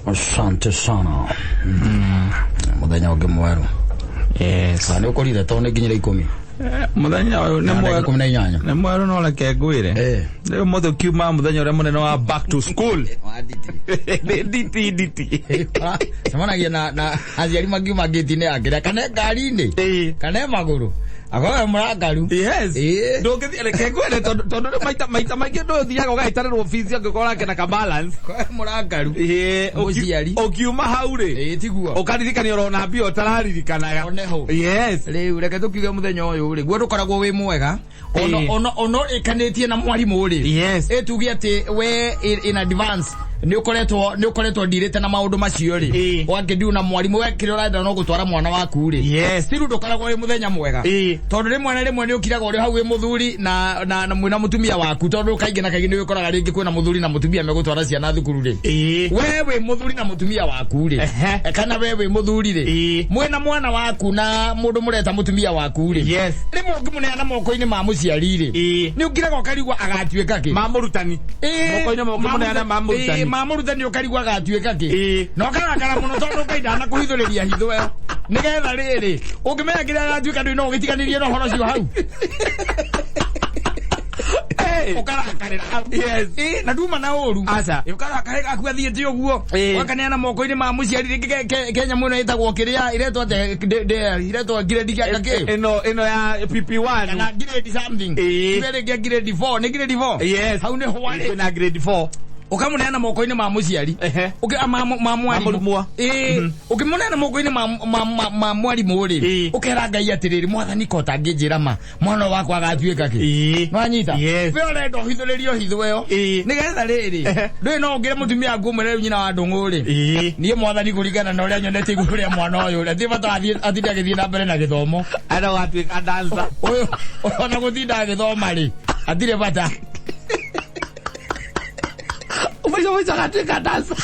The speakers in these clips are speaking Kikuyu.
Asante sana. Muthenya ũngĩ mwerũ. Yes. Na nĩ ũkorire tondũ nĩ nginyire 10. Muthenya ũyũ nĩ Na ndagĩka mwerũ. 18. Nĩ mwerũ no reke ngwĩre. Rĩu mũthĩ ũkiuma mũthenya ũrĩa mũnene wa back to school. Nĩ nditi nditi. Cemanagia na aciari makiuma ngĩti-inĩ ya kĩrĩa kana e ngari-inĩ kana e magũrũ akorwo e mũrakaru. Yes. Ndũngĩthiĩ reke ngwĩre tondũ tondũ rĩu maita maita maingĩ ndũthiaga ũgagĩtarĩrwo fees angĩkorwo ũrakena ka balance. Akorwo e mũrakaru. Mũciari. Ũkiuma hau rĩ. Tiguo. Ũkaririkania ũrona mbia ũtararirikanaga. Oneho. Yes. Rĩu reke tũkiuge mũthenya ũyũ rĩ guo ndũkoragwo wĩ mwega ono ono ĩkanĩtie na mwarimũ rĩ. Yes. Ĩtuge atĩ we in advance nĩ ũkoretwo ndirĩte na maũndũ macio rĩ. Wakĩndiu na mwarimũ we kĩrĩa ũrenda no gũtwara mwana waku rĩ. Yes. Still ndũkoragwo wĩ mũthenya mwega. Tondũ rĩmwe na rĩmwe nĩ ũkiraga ũrĩ hau wĩ mũthuri na mwĩna mũtumia waku tondũ kaingĩ na kaingĩ nĩ ũkoraga rĩngĩ kwĩna mũthuri na mũtumia megũtwara ciana thukuru rĩ. We wĩ mũthuri na mũtumia waku rĩ. Kana we wĩ mũthuri rĩ. Mwĩna mwana waku na mũndũ mũreta mũtumia waku rĩ. Yes. Rĩmwe ũngĩmũneana moko-inĩ ma mũciari rĩ. Nĩ ũkiraga ũkarigwo agatuĩka kĩ. Ma mũrutani. Moko-inĩ ũkĩmũneana ma mũrutani. Ma mũrutani ũkarigwo agatuĩka kĩ. Na ũkarakara mũno tondũ Ngai ndanakũhithũrĩria hitho ĩyo. Nĩgetha rĩrĩ ũngĩmenya kĩrĩa agatuĩka ndũĩ no ũgĩtiganĩrie na ũhoro ũcio hau. Ũkarakarĩra hau. Yes. Na nduma na ũru. Aca. Ũkarakarĩra gaku athiĩte ũguo. Ũgakaneana moko-inĩ ma mũciari rĩngĩ ke nyamũ ĩno ĩtagwo kĩrĩa iretwo atĩa iretwo grade kĩa kĩ? Ĩno ya PP1. Kana grade something. Tuge rĩngĩ grade 4, nĩ grade 4? Yes. Hau nĩ hwarĩ. Kwĩna grade 4. Ũkamũneana moko-inĩ ma mũciari. Ma mwarimũ. Ma Ũkĩmũneana moko-inĩ ma mwarimũ rĩ, ũkera Ngai atĩrĩrĩ, mwathani ko ũtangĩnjĩra ma mwana wakwa agatuĩka kĩ? Nĩwanyita? Yes. We ũrenda ũhithũrĩrio hitho ĩyo. Nĩgetha rĩrĩ, ndũĩ no ũngĩre mũtumia waku ũmwĩre rĩu nyina wa ndũng'ũ rĩ. Niĩ mwathani kũringana na ũrĩa nyonete igũrũ rĩa mwana ũyũ rĩ, hatirĩ bata atinde agĩthiĩ na mbere na gĩthomo. Ana watuĩka dancer. Ũyũ ona gũtinda agĩthoma rĩ, hatirĩ bata. Mwisho mwisho agatuĩka dancer.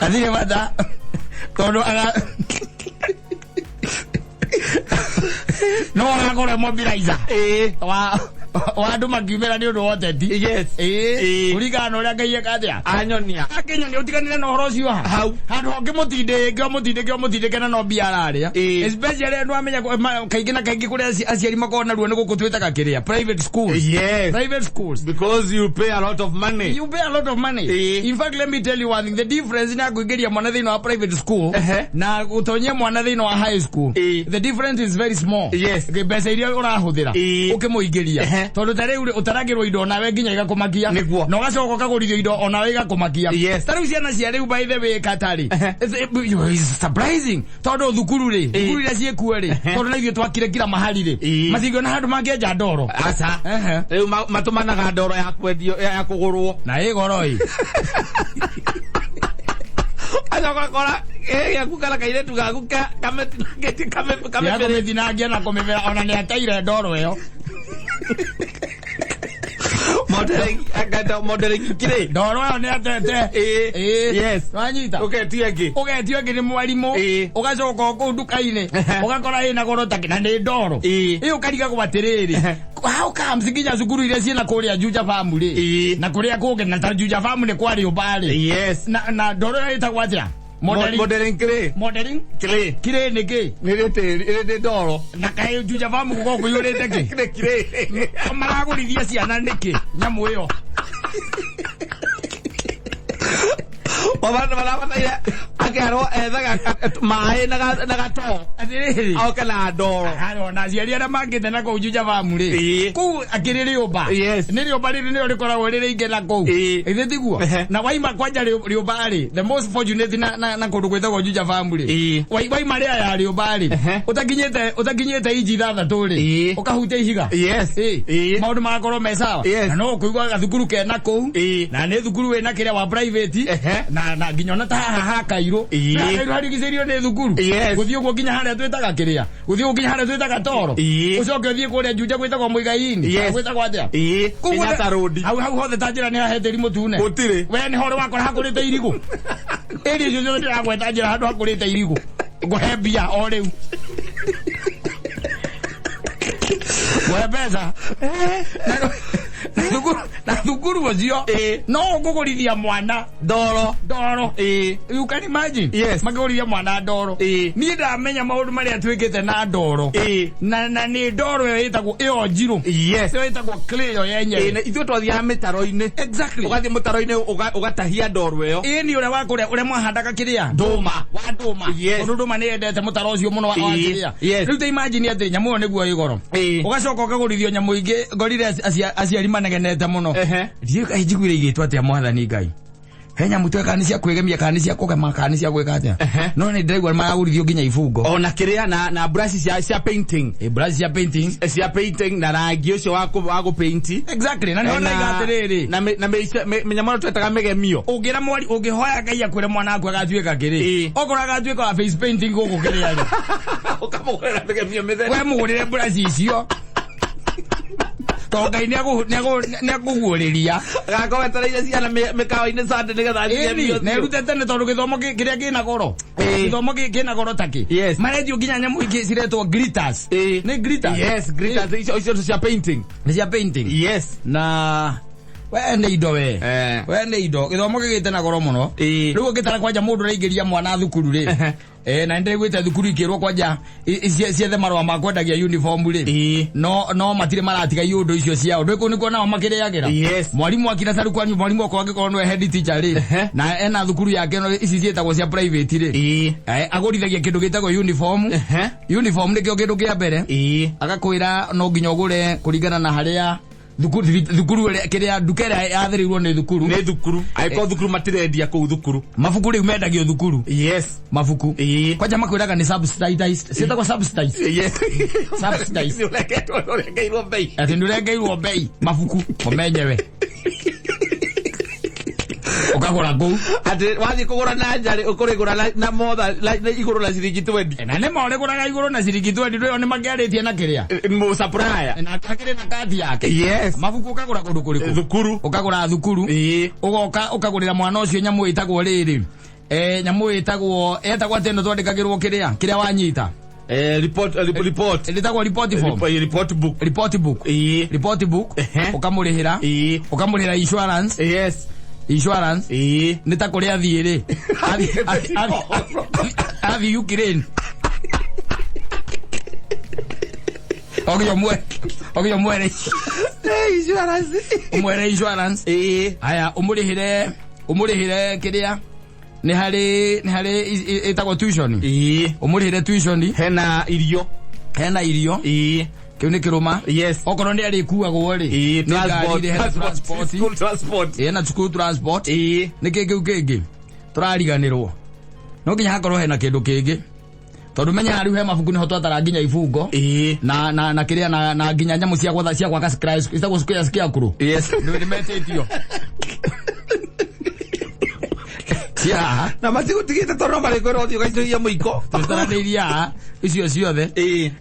Hatirĩ bata. Tondũ aga no agakorwo mobilizer wa wa andũ makiumĩra nĩ ũndũ wa ũteti. Yes. Kũringana na ũrĩa Ngai eka atĩa? Anyonia. Akĩnyonia ũtiganĩre na ũhoro ũcio ha. Hau. Handũ hangĩ mũtindĩke ũmũtindĩke ũmũtindĩke na no mbia ararĩa. Especially andũ amenya kaingĩ na kaingĩ kũrĩa aciari makoragwo na ruo nĩ gũkũ twĩtaga kĩrĩa private schools. Yes. Private schools. Because you pay a lot of money. You pay a lot of money. In fact, let me tell you one thing. The difference na kũingĩria mwana thĩinĩ wa private school na gũtonyia mwana thĩinĩ wa high school. The difference is very small. Yes. Mbeca iria ũrahũthĩra ũkĩmũingĩria. Tondũ ta rĩu rĩ, ũtaragĩrwo indo onawe nginya igakũmakia. Nĩguo. Na ũgacoka ũkagũrithio indo onawe igakũmakia. Yes. Ta rĩu ciana cia rĩu by the way katarĩ. It's surprising. Tondũ thukuru rĩ, thukuru iria ciĩkuo rĩ, tondũ na ithuĩ twakire kila mahali rĩ, matingĩona handũ mangĩenja ndoro. Aca. Rĩu matũmanaga ndoro ya kwendio ya kũgũrwo. Na ĩ goro ĩ. Aca ũgakora gĩaku kana kairĩtu gaku kametinangĩtie Ya kũmĩtinangia na kũmĩbĩra ona nĩ ateire ndoro ĩyo. Modeling kĩrĩ. Ndoro ĩyo nĩ atete. Yes. Wanyita. Ũgetio ĩngĩ. Ũgetio ĩngĩ nĩ mwarimũ. Ũgacoka o kũu nduka-inĩ. Ũgakora ĩna goro ta na nĩ ndoro. Ĩ ũkarigagwo atĩrĩrĩ. How comes nginya cukuru iria ciĩna kũrĩa Juja Farm rĩ? Na kũrĩa kũngĩ na ta Juja Farm nĩ kwarĩ ũmba rĩ. Yes. Na ndoro ĩyo ĩtagwo atĩa? Modeling. Modeling clay. Modeling? Clay. Clay nĩ kĩ? Nĩ rĩ tĩri, nĩ ndoro. Na kaĩ Juja Farm gũkoragwo kũiyũrĩte kĩ? Nĩ clay. Maragũrithia ciana nĩkĩ? Nyamũ ĩyo. Marabataire akerwo ethaga maĩ na gatoo. Atĩrĩrĩ. Oke na ndoro. Ona aciari arĩa mangĩte na kũu Juja Farm rĩ. Kũu akĩrĩ rĩũmba. Yes. Nĩ rĩũmba rĩrĩ nĩrĩo rĩkoragwo rĩrĩ ingĩ na kũu. Githĩ tiguo? Na waima kwanja rĩũmba rĩ, the most fortunate na kũndũ gwĩtagwo Juja Farm rĩ. Waima rĩa ya rĩũmba rĩ. Ũtakinyĩte inji 6 rĩ. Ũkahutia ihiga. Yes. Maũndũ magakorwo me sawa. Yes. Na no ũkũigua gathukuru kena kũu. Na nĩ thukuru wĩna kĩrĩa wa private. Na nginya ona ta haha ha Kairũ. Na Kairũ harigicĩirio nĩ thukuru. Yes. Gũthiĩ ũguo nginya harĩa twĩtaga kĩrĩa. Gũthiĩ ũguo nginya harĩa twĩtaga toro. Ũcoke ũthiĩ kũrĩa Juja gwĩtagwo Mũigai-inĩ. Yes. Gwĩtagwo atĩa? Kũu Kenyatta Road. Hau hothe ta njĩra nĩ hahete irimũ tune. Gũtirĩ. We nĩ ho wakora hakũrĩte irigũ. Ĩri icio ciothe ndĩragweta njĩra handũ hakũrĩte irigũ. Ngũhe mbia o rĩu. Ngũhe mbeca. Na thukuru ũcio no ũkũgũrithia mwana ndoro. Ndoro. You can imagine. Yes. Makĩgũrithia mwana ndoro. Niĩ ndamenya maũndũ marĩa twĩkĩte na ndoro. Na nĩ ndoro ĩyo ĩtagwo ĩyo njirũ. Ĩyo ĩtagwo clay ĩyo yenyewe. Na ithuĩ twathiaga mĩtaro-inĩ. Exactly. Ũgathiĩ mũtaro-inĩ ũgatahia ndoro ĩyo. Ĩĩ, nĩ ũrĩa wa kũrĩa ũrĩa mwahandaga kĩrĩa ndũma. Wa ndũma. Tondũ ndũma nĩ yendete mũtaro ũcio mũno wa kĩrĩa. Rĩu ta imagine atĩ nyamũ ĩyo nĩguo ĩ goro. Ũgacoka ũkagũrithio nyamũ ingĩ, ngorire aciari manegenete mũno. Ndiũĩ kaĩ njiguire igĩtwo atĩa, mwathani Ngai. He nyamũ twekaga nĩ cia kwĩgemia kana nĩ cia kũgema kana nĩ cia gwĩka atĩa. No nĩ ndĩraigua maragũrithio nginya ibungo. Ona kĩrĩa na brush cia painting. Ĩ, brush cia painting. Cia painting na rangi ũcio wa gũpaint. Exactly. Na nĩho ndaiga atĩrĩrĩ. Na mĩnyamũ ĩno twetaga mĩgemio. Ũngĩra mwari, ũngĩhoya Ngai akwĩre mwana waku agatuĩka kĩrĩ. Okorwo agatuĩka wa face painting gũkũ kĩrĩa rĩ. Ũkamũgũrĩra mĩgemio mĩtheri. We mũgũrĩre brush icio. Tondũ Ngai nĩakũguũrĩria. Agakorwo etereire ciana mĩkawa-inĩ Sunday nĩgetha Ĩni, acigemio. na ĩrute tene tondũ gĩthomo kĩrĩa kĩna goro. Gĩthomo kĩna goro takĩ. Maretio nginya nyamũ ingĩ ciretwo glitters. Nĩ glitters? Yes, glitters. Icio cia painting. Nĩ cia painting. Na we nĩ indo we. We nĩ indo. Gĩthomo gĩgĩte na goro mũno. Rĩu ũngĩtara kwanja mũndũ ũraingĩria mwana thukuru rĩ. Na nĩndĩraiguĩte thukuru ikĩrwo kwanja ciethe marũa ma kwendagia uniform rĩ. No matirĩ maratiga iũndũ icio ciao. Ndũĩ kũu nĩkuo nao makĩrĩagĩra. Mwarimũ akira caru kwanyu, mwarimũ okorwo angĩkorwo nĩwe head teacher rĩ. Na ena thukuru yake no ici ciĩtagwo cia private rĩ. Agũrithagia kĩndũ gĩtagwo uniform. Uniform nĩkĩo kĩndũ kĩa mbere. Agakwĩra no nginya ũgũre kũringana na harĩa thukuru ĩrĩa, kĩrĩa nduka ĩrĩa yathĩrĩirwo nĩ thukuru. Nĩ thukuru. Angĩkorwo thukuru matirendia kũu thukuru. Mabuku rĩu mendagio thukuru. Mabuku. Kwanja makwĩraga nĩ subsidized. Ciĩtagwo subsidized. Subsidized. Nĩ ũrengeirwo bei. Atĩ nĩ ũrengeirwo bei. Mabuku mo menyewe. Ũkagũra kũu. Atĩ wathiĩ kũgũra na nja rĩ, ũkũrĩgũra na motha, na igũrũ na ciringi 20. Na nĩ ma ũrĩgũraga igũrũ na ciringi 20, ndũĩ nĩ makĩarĩtie na kĩrĩa. Mũ supplier. Na akĩrĩ na kandi yake. Mabuku ũkagũra kũndũ kũrĩkũ? Thukuru. Ũkagũra thukuru. Ũgoka ũkagũrĩra mwana ũcio nyamũ ĩtagwo rĩrĩ. Nyamũ ĩtagwo atĩ ĩno twandĩkagĩrwo kĩrĩa, kĩrĩa wanyita. Report. Ĩtagwo report form. Report book. Report book. Report book. Ũkamũrĩhĩra. Ũkamũrĩhĩra insurance. Insurance. Nĩ ta kũrĩa athiĩ rĩ. Athiĩ Ukraine. Ogio mwe. Ogio mwere. Insurance. Ũmwere insurance. Aya, ũmũrĩhĩre kĩrĩa? Nĩ harĩ ĩtagwo tuition. Ũmũrĩhĩre tuition. Hena irio. Hena irio. Kĩu nĩ kĩrũma. Okorwo nĩ arĩkuagwo rĩ. Nĩ ngari Transport. rĩ, hena transport. School transport. Hena school transport. Nĩ kĩ kĩu kĩngĩ? Tũrariganĩrwo. No nginya hakorwo hena kĩndũ kĩngĩ. Tondũ menya rĩu he mabuku nĩho twatara nginya ibungo. Na kĩrĩa, na nginya nyamũ cia gwatha, cia gwaka square, icagwo square cia kũrũ. Nĩ metĩtio. Cia haha. Na matigũtigĩte tondũ no marĩkwĩrwo ũthiĩ ũgaicũhia mũiko. Tũtaranĩirie haha, icio ciothe.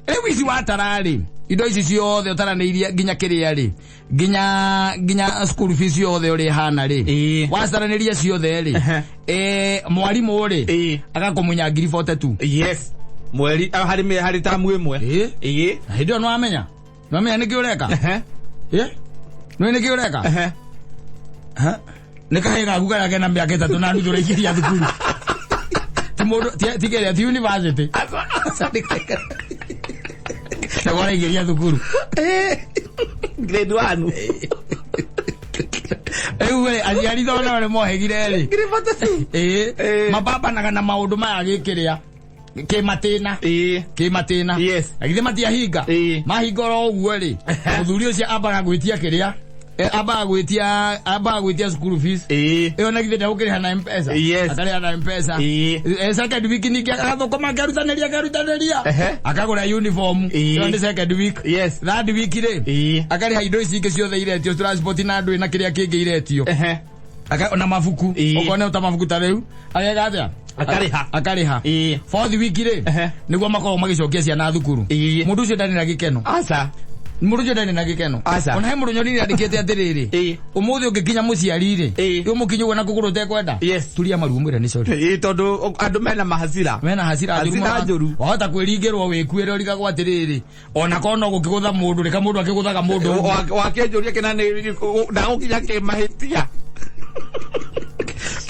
Rĩu ici watara rĩ, indo ici ciothe ũtaranĩirie nginya kĩrĩa rĩ, nginya school fees ciothe ũrĩa ĩhana rĩ. Wacaranĩria ciothe rĩ. Mwarimũ rĩ, agakũmunya ngiri 42. Mweri, harĩ tamu ĩmwe. Na hĩndĩ ĩyo nĩwamenya? Nĩwamenya nĩkĩ ũreka? Nĩũĩ nĩkĩ ũreka? Ha? Nĩ kahĩĩ gaku karĩa kena mĩaka 3 na nuthu ũraingĩria thukuru. Ti mũndũ, ti kĩrĩa, ti university. Na ũraingĩria thukuru. Grade 1. Rĩu rĩ, aciari tondũ nao nĩ mohĩgire rĩ. Ngiri 42. Mabambanaga na maũndũ maya gĩkĩrĩa. Kĩmatĩna. Kĩmatĩna. Na githĩ matiahinga? Mahinga oro ũguo rĩ, mũthuri ũcio ambaga gwĩtia kĩrĩa? Ambaga gwĩtia school fees. Ĩyo na githĩ ndegũkĩrĩha na M-Pesa? Akarĩha na M-Pesa. Second week ningĩ agathũkũma, akerutanĩria, akerutanĩria. Akagũra uniform. Ĩyo nĩ second week. Third week rĩ, akarĩha indo ici ingĩ ciothe iretio, transport na ndũĩ na kĩrĩa kĩngĩ iretio. Na mabuku. Okorwo nĩ ta mabuku ta rĩu, ageka atĩa? Akarĩha. Akarĩha. Fourth week rĩ, nĩguo makoragwo magĩcokia ciana thukuru. Mũndũ ũcio ndarĩ na gĩkeno. Aca. Mũndũ ũcio ndarĩ na gĩkeno. Aca. Ona he mũndũ nyonire andĩkĩte atĩrĩrĩ, ũmũthĩ ũngĩkinya mũciari rĩ, ũmũkinye ũguo na kũgũrũ ũtekwenda, turia maru ũmwĩre nĩ sorry. Ĩĩ, tondũ andũ mena mahasira. Mena hasira njũru Hasira mũno. njũru. Wahota kwĩringĩrwo wĩkuĩre ũrigagwo atĩrĩrĩ, ona korwo no gũkĩgũtha mũndũ rĩ, kamũndũ akĩgũthaga mũndũ ũguo. Wakĩnjũria kĩna nĩ ndagũkinya kĩmahĩtia.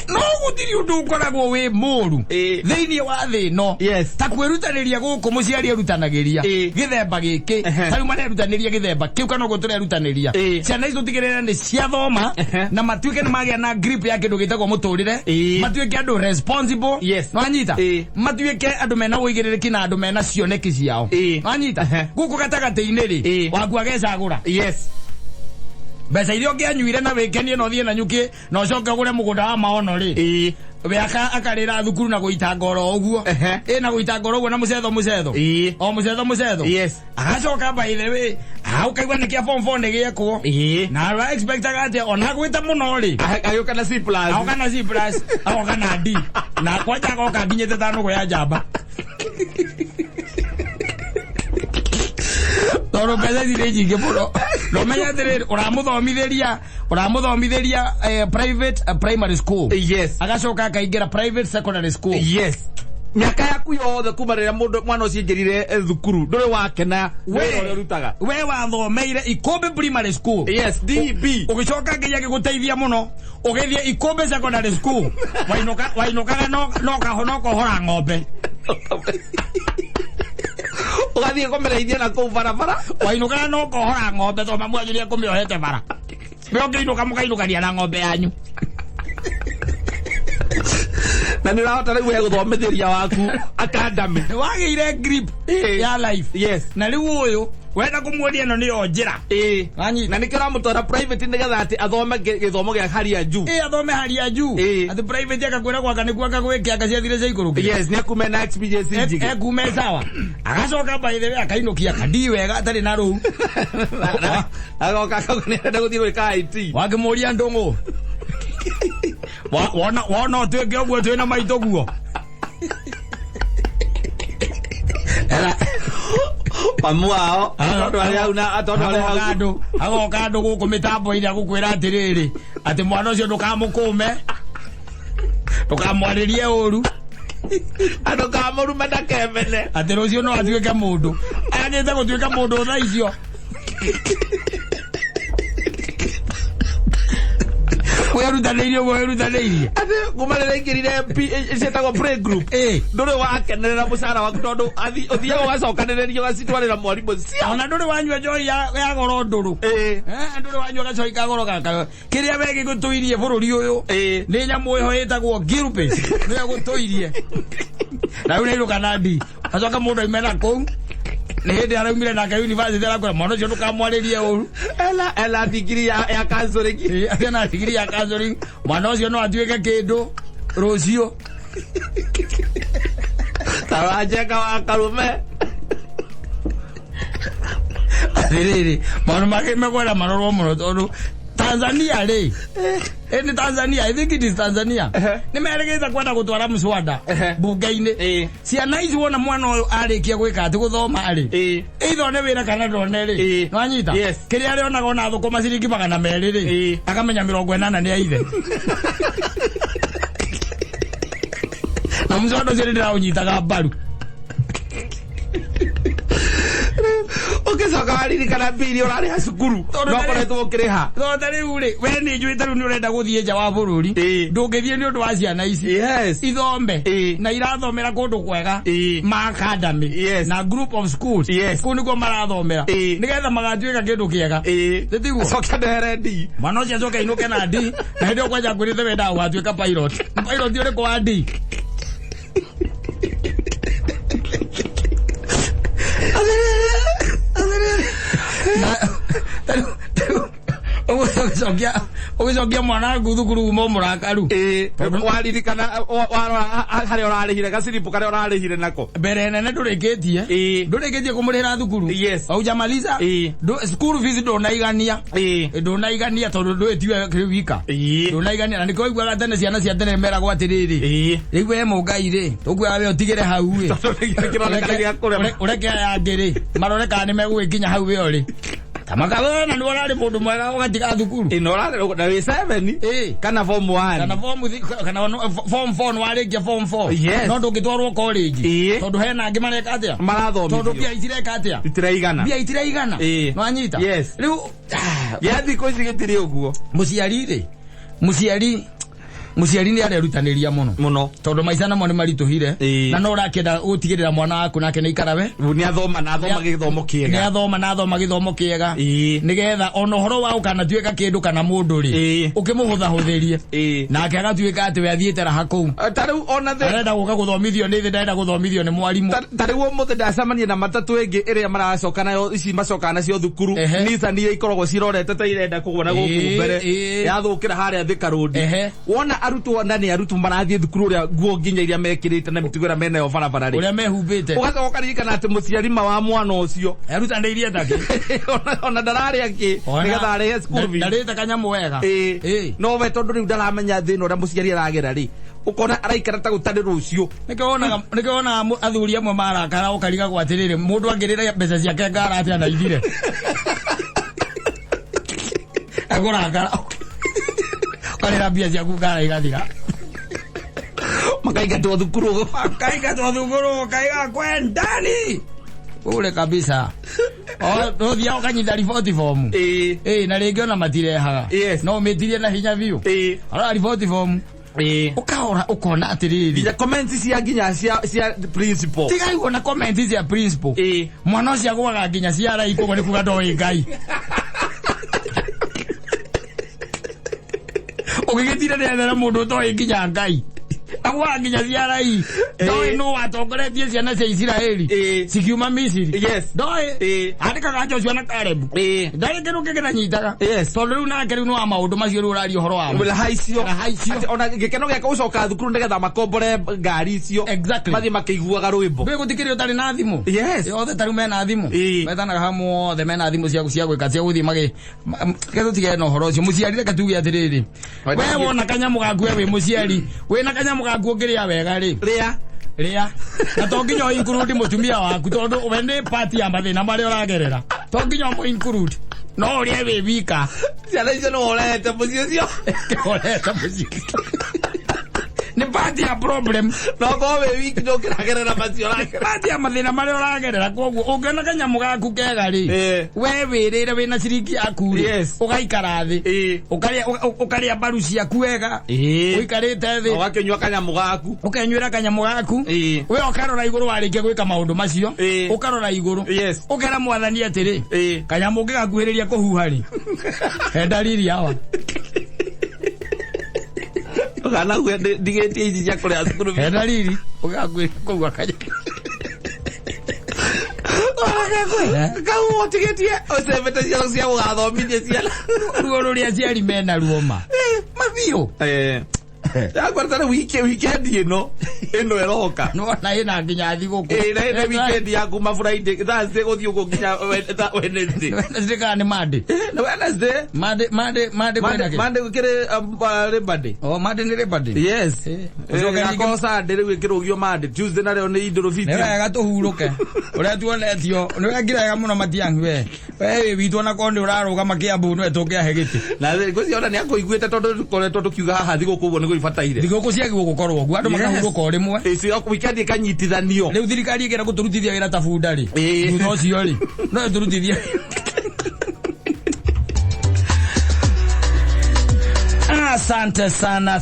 No gũtirĩ ũndũ ũkoragwo wĩ mũru thĩinĩ wa thĩ ĩno ta kwĩrutanĩria gũkũ mũciari erutanagĩria gĩthemba gĩkĩ. Ta rĩu marerutanĩria gĩthemba kĩu kana ũguo tũrerutanĩria ciana ici tũtigĩrĩre nĩ ciathoma na matuĩke nĩ magĩa na grip ya kĩndũ gĩtagwo mũtũrĩre, matuĩke andũ responsible. Nwanyita? Matuĩke andũ mena ũigĩrĩrĩki na andũ mena cioneki ciao. Nwanyita? Gũkũ gatagatĩ-inĩ rĩ, waku agecagũra mbeca iria ũngĩanyuire na wĩkenie na ũthiĩ na nyuki na ũcoke ũgũre mũgũnda wa maono rĩ, we akarĩra thukuru na gũita ngoro ũguo. Ĩ, na gũita ngoro ũguo na mũcetho mũcetho o mũcetho mũcetho. Agacoka, by the way, ũkaigua nĩ kĩa form 4 nĩ gĩekwo na ara expectaga atĩ ona gwĩta mũno rĩ, Agĩũka na C plus. Agoka na C plus, agoka na D, na kwanja agoka nginyĩte ta nũgũ ya njamba, tondũ mbeca ici nĩ nyingĩ mũno. Na ũmenye atĩrĩrĩ, ũramũthomithĩria private primary school, agacoka akaingĩra private secondary school. Yes, mĩaka yaku yothe kuma rĩrĩa mũndũ mwana ũcio aingĩrire thukuru ndũrĩ wakena wĩra ũrĩa ũrutaga. We wathomeire Ikombe Primary School. Yes, DB. Ũgĩcoka Ngai agĩgũteithia mũno, ũgĩthiĩ Ikombe Secondary School. Wainũka, wainũkaga no kaho no kohora ng'ombe. Ũgathiĩ kũmĩrĩithia na kũu barabara. Wainũkaga no kohora ng'ombe tondũ mamu wanyu nĩekũmĩohete bara. We ũngĩinũka mũkainũkania na ng'ombe yanyu. Na nĩ ũrahota rĩu we gũthomithĩria waku academy. Wagĩire grip ya life. Na rĩu ũyũ wenda kũmuonia ĩno nĩyo njĩra. Wanyita? Na nĩkĩo ũramũtwara private, nĩgetha atĩ athome gĩthomo gĩa hali ya juu. Ĩ, athome hali ya juu. Atĩ private akakwĩra gwaka nĩkuo akagwĩke anga ciathire cia ikũrũkire. Yes, nĩ akume na experience njige. Ekume sawa, agacoka, by the way, akainũkia kandi wega atarĩ na rũu. Agoka akauga nĩarenda gũthiĩ gwĩka IT. Wakĩmũria ndũng'ũ, wona ũtuĩke ũguo twĩna maitũ guo. Mamu wao tondũ arĩ hau na tondũ arĩ Agoka hau. andũ, agoka andũ gũkũ mĩtambo-inĩ agũkwĩra atĩrĩrĩ, atĩ mwana ũcio ndũkamũkũme, ndũkamwarĩrie ũru. Andũ kamũrume ndakemene. Atĩ rũciũ no atuĩke mũndũ, agĩte gũtuĩka mũndũ thaa icio wĩrutanĩirie ũguo wĩrutanĩirie. Atĩ kuma rĩrĩa aingĩrire ciĩtagwo play group, ndũrĩ wakenerera mũcara waku, tondũ ũthiaga ũgacokanĩrĩria ũgacitwarĩra mwarimũ cia Ona ndũrĩ wanyua njohi ya goro ndũrũ. Ndũrĩ wanyua gacohi ka goro gaka kĩrĩa we gĩgũtũirie bũrũri ũyũ. Nĩ nyamũ ĩho ĩtagwo Gilbert nĩyo gũtũirie na rĩu nĩainũka na ndi. Acoka mũndũ aime na kũu nĩ hĩndĩ araumire nake university, arakwĩra mwana ũcio ndũkamwarĩrie ũru. Ela digiri ya counseling. Ĩ, ena digiri ya counseling. Mwana ũcio no atuĩke kĩndũ rũciũ. Taranjeka wa karume. Atĩrĩrĩ, maũndũ make mekwenda marorwo mũno, tondũ Tanzania rĩ, ĩ nĩ Tanzania, I think it is Tanzania, nĩ merĩgĩte kwenda gũtwara mswada bunge-inĩ. Ciana ici, wona mwana ũyũ arĩkia gwĩka atĩ gũthoma rĩ, either one wĩra kana ndone rĩ, nwanyita? Yes. Kĩrĩa arĩonaga ona thũkũma ciringi 200 rĩ, akamenya 80 nĩ aithe. Na mswada ũcio nĩ ndĩraũnyitaga mbaru. Ũgĩcoka waririkana mbiri ũrarĩha cukuru. Tondũ no koretwo ũkĩrĩha. Tondũ ta rĩu rĩ, we nĩ njũĩ ta rĩu nĩ ũrenda gũthiĩ nja wa bũrũri, ndũngĩthiĩ nĩ ũndũ wa ciana ici ithome na irathomera kũndũ kwega ma academy na group of schools. Kũu nĩkuo marathomera nĩgetha magatuĩka kĩndũ kĩega. Tĩtiguo? Acoke ndehere D. Mwana ũcio acoke ainũke na D, na hĩndĩ ĩyo kwanja ngwĩrĩte wendaga gũgatuĩka pilot. Nĩ pilot ũrĩkũ wa D? Na ũguo ũgĩcokia Ũgĩcokia mwana waku thukuru uma mũrakaru. Ĩĩ. Tondũ- Waririkana warora harĩa ũrarĩhire gaciribu karĩa ũrarĩhire nako. Mbere nene ndũrĩkĩtie. Ĩĩ. Ndũrĩkĩtie kũmũrĩhĩra thukuru. Yes. Haujamaliza. Ĩĩ. School fees ndũnaigania. Ĩĩ. Ndũnaigania tondũ ndũĩtiwe wika. Ĩĩ. Ndũnaigania na nĩkĩo ũiguaga tene ciana cia tene meragwo atĩrĩrĩ. Ĩĩ. Rĩu we mũngai rĩ, tũkuaga we ũtigĩre hau ĩ. Tondũ nĩkĩroneka gĩa kũrema. Ũreke aya angĩ rĩ, marore kana nĩmegũgĩkinya hau we ũrĩ. Ta makawona nĩ ũrarĩ mũndũ mwega ũgatiga thukuru. Ĩno ũrarĩ na wĩ 7 Ĩĩ. kana form 1. Kana form kana form 4 nĩwarĩkia form 4. Yes. No ndũngĩtwarwo college. Ĩĩ. Tondũ hena angĩ mareka atĩa? Tondũ Marathomithio. mbia itireka atĩa? Itiraigana. Mbia itiraigana. Ĩĩ. Nĩwanyita? Yes. Rĩu Gĩa thikũ ici gĩtirĩ ũguo. Mũciari rĩ, mũciari nĩ arerutanĩria mũno. Mũno. Tondũ maica namo nĩ maritũhire. Ĩĩ. Na no ũrakĩenda gũtigĩrĩra mwana waku nake nĩ aikara we. Nĩ athoma na athoma gĩthomo Nĩ kĩega. athoma na athoma gĩthomo kĩega. Ĩĩ. Nĩgetha ona ũhoro wa ũkanatuĩka kĩndũ kana mũndũ rĩ, Ĩĩ. ũkĩmũhũthahũthĩrie. Ĩĩ. Nake agatuĩka atĩ we athiĩte raha kũu. Ta rĩu ona the Arenda gũka gũthomithio nĩ thĩ, ndarenda gũthomithio nĩ mwarimũ. Ta rĩu ũmũthĩ ndacemania na matatũ ĩngĩ ĩrĩa maracoka nayo ici macokaga nacio thukuru. Ehe. Nissan iria ikoragwo cirorete ta irenda kũgwa na gũkũ Ĩĩ, mbere. ĩĩ. Yathũkĩra harĩa Thika Road. Ehe. Wona arutwo na nĩ arutwo marathiĩ thukuru ũrĩa nguo nginya iria mekĩrĩte na mĩtugo ĩrĩa menayo barabara rĩ. Ũrĩa mehumbĩte. Ũgacoka ũkaririkana atĩ mũciari ma wa mwana ũcio Erutanĩirie takĩ. Ona ndararĩa kĩ nĩgetha arĩhe school fees. Ndarĩte kanyamũ wega. Ĩĩ. Ĩĩ. No we tondũ rĩu ndaramenya thĩna ũrĩa mũciari aragera rĩ, ũkona araikara ta gũtarĩ rũciũ. Nĩkĩo wonaga athuri amwe marakara ũkarigagwo atĩrĩrĩ, mũndũ angĩrĩra mbeca ciake ngara atĩa na ithire. Ekũrakara. Ũkarĩra mbia ciaku ngara igathira. Makaingatwo thukuru. Makaingatwo thukuru, ũkaiga kwendani. Ule kabisa. Ũthiaga ũkanyita riboti form. Ĩĩ. Ĩĩ, na rĩngĩ ona matirehaga. Yes. No ũmĩtirie na hinya biũ. Ĩĩ. Arora riboti form. Ĩĩ. Ũkaora ũkona atĩrĩrĩ. Nginya comments cia nginya cia principal. Tiga igua na comments cia principal. Ĩĩ. Mwana ũcio agũaga nginya cia rai koguo nĩ kuga ndoĩ Ngai. Ũgĩgĩtira nĩ ethera mũndũ ũtoĩ nginya Ngai. Agũaga nginya cia rai. Ndoĩ nũ watongoretie ciana cia Isiraeli. Ĩĩ. Cikiuma Misiri. Yes. Ndoĩ. Ĩĩ. Andĩkaga Joshua na Caleb. Ĩĩ. Ndarĩ kĩndũ kĩngĩ ndanyitaga. Yes. Tondũ rĩu nake rĩu nĩ wa maũndũ macio rĩu ũraria ũhoro wamo. Raha icio. Raha icio. Atĩ ona gĩkeno gĩake gũcoka thukuru nĩgetha makombore ngari icio. Exactly. Mathiĩ makĩiguaga rwĩmbo. Ndũĩ gũtikĩrĩ ũtarĩ na thimũ. Yes. Othe ta rĩu mena thimũ. Ĩĩ. Metanaga hamwe othe mena thimũ cia gwĩka cia gũthiĩ magĩ reke tũtigane na ũhoro ũcio. Mũciari reke tuge atĩrĩrĩ. We wona kanyamũ gaku we wĩ mũciari, wĩna kanyamũ gaku ũngĩrĩa wega rĩ. Rĩa. Rĩa. Na to nginya ũ include mũtumia waku tondũ we nĩ part ya mathĩna marĩa ũragerera. To nginya ũmũ include. No ũrĩe wĩ wika. Ciana icio nĩ ũrehete mũciĩ ũcio. Ũrehete mũciĩ. Nĩ part ya problem. No korwo wĩ wiki ndũngĩragerera macio ũragerera. Part ya mathĩna marĩa ũragerera koguo ũngĩona kanyamũ gaku kega rĩ. Ĩĩ. We wĩrĩre wĩna ciringi yaku rĩ. Yes. Ũgaikara thĩ. Ĩĩ. Ũkarĩa mbaru ciaku wega. Ĩĩ. Ũikarĩte thĩ. Ũgakĩnyua kanyamũ gaku. Ũkenyuĩra kanyamũ gaku. Ĩĩ. We ũkarora igũrũ warĩkia gwĩka maũndũ macio. Ĩĩ. Ũkarora igũrũ. Yes. Ũkera mwathani atĩrĩ. Ĩĩ. Kanyamũ ũngĩgakuhĩrĩria kũhuha rĩ. He ndariri hawa. Ũkanague ndigĩtie ici cia kũrĩa thukuru. He ndariri ũgĩgakuhĩrĩria kũhuha kanyamũ. Kau ũtigĩtie ũcembete ciana cia gũgathomithia ciana. Ruo rũrĩa aciari mena ruo ma. Mabiũ. Yakwa tarĩ weekend ĩno ĩno ĩroka. Nĩwona ĩna nginya thigũkũ. Ĩĩ, na ĩna weekend ya kuma Friday, Thursday gũthiĩ ũguo nginya Wednesday. Wednesday kana nĩ Monday? Nĩ Wednesday. Monday, Monday, Monday kwĩna kĩ? Monday gũkĩrĩ Labor Day. Oh, Monday nĩ Labor Day. Yes. Ũcoke ningĩ- Gakorwo Sunday rĩu ĩkĩrũgio Monday, Tuesday narĩo nĩ Idul Fitri. Nĩ wega tũhurũke. Ũrĩa tuonetio, nĩ wekire wega mũno Matiang'i we. We wĩ witũ ona korwo nĩ ũrarũgama Kĩambu nĩwe tũngĩahe gĩtĩ. Na ngwĩciria ona nĩ akũiguĩte tondũ tũkoretwo tũkiuga haha thigũkũ ũguo nĩguo ibataire. Thigũkũ ciagĩrĩirwo gũkorwo ũguo, andũ Yes. makahurũka o rĩmwe. Ĩĩ, cio weekend ĩkanyitithanio. Rĩu thirikari ĩkĩenda gũtũrutithia wĩra ta bunda rĩ. Ĩĩ. Thutha ũcio rĩ, no ĩtũrutithie. Asante sana.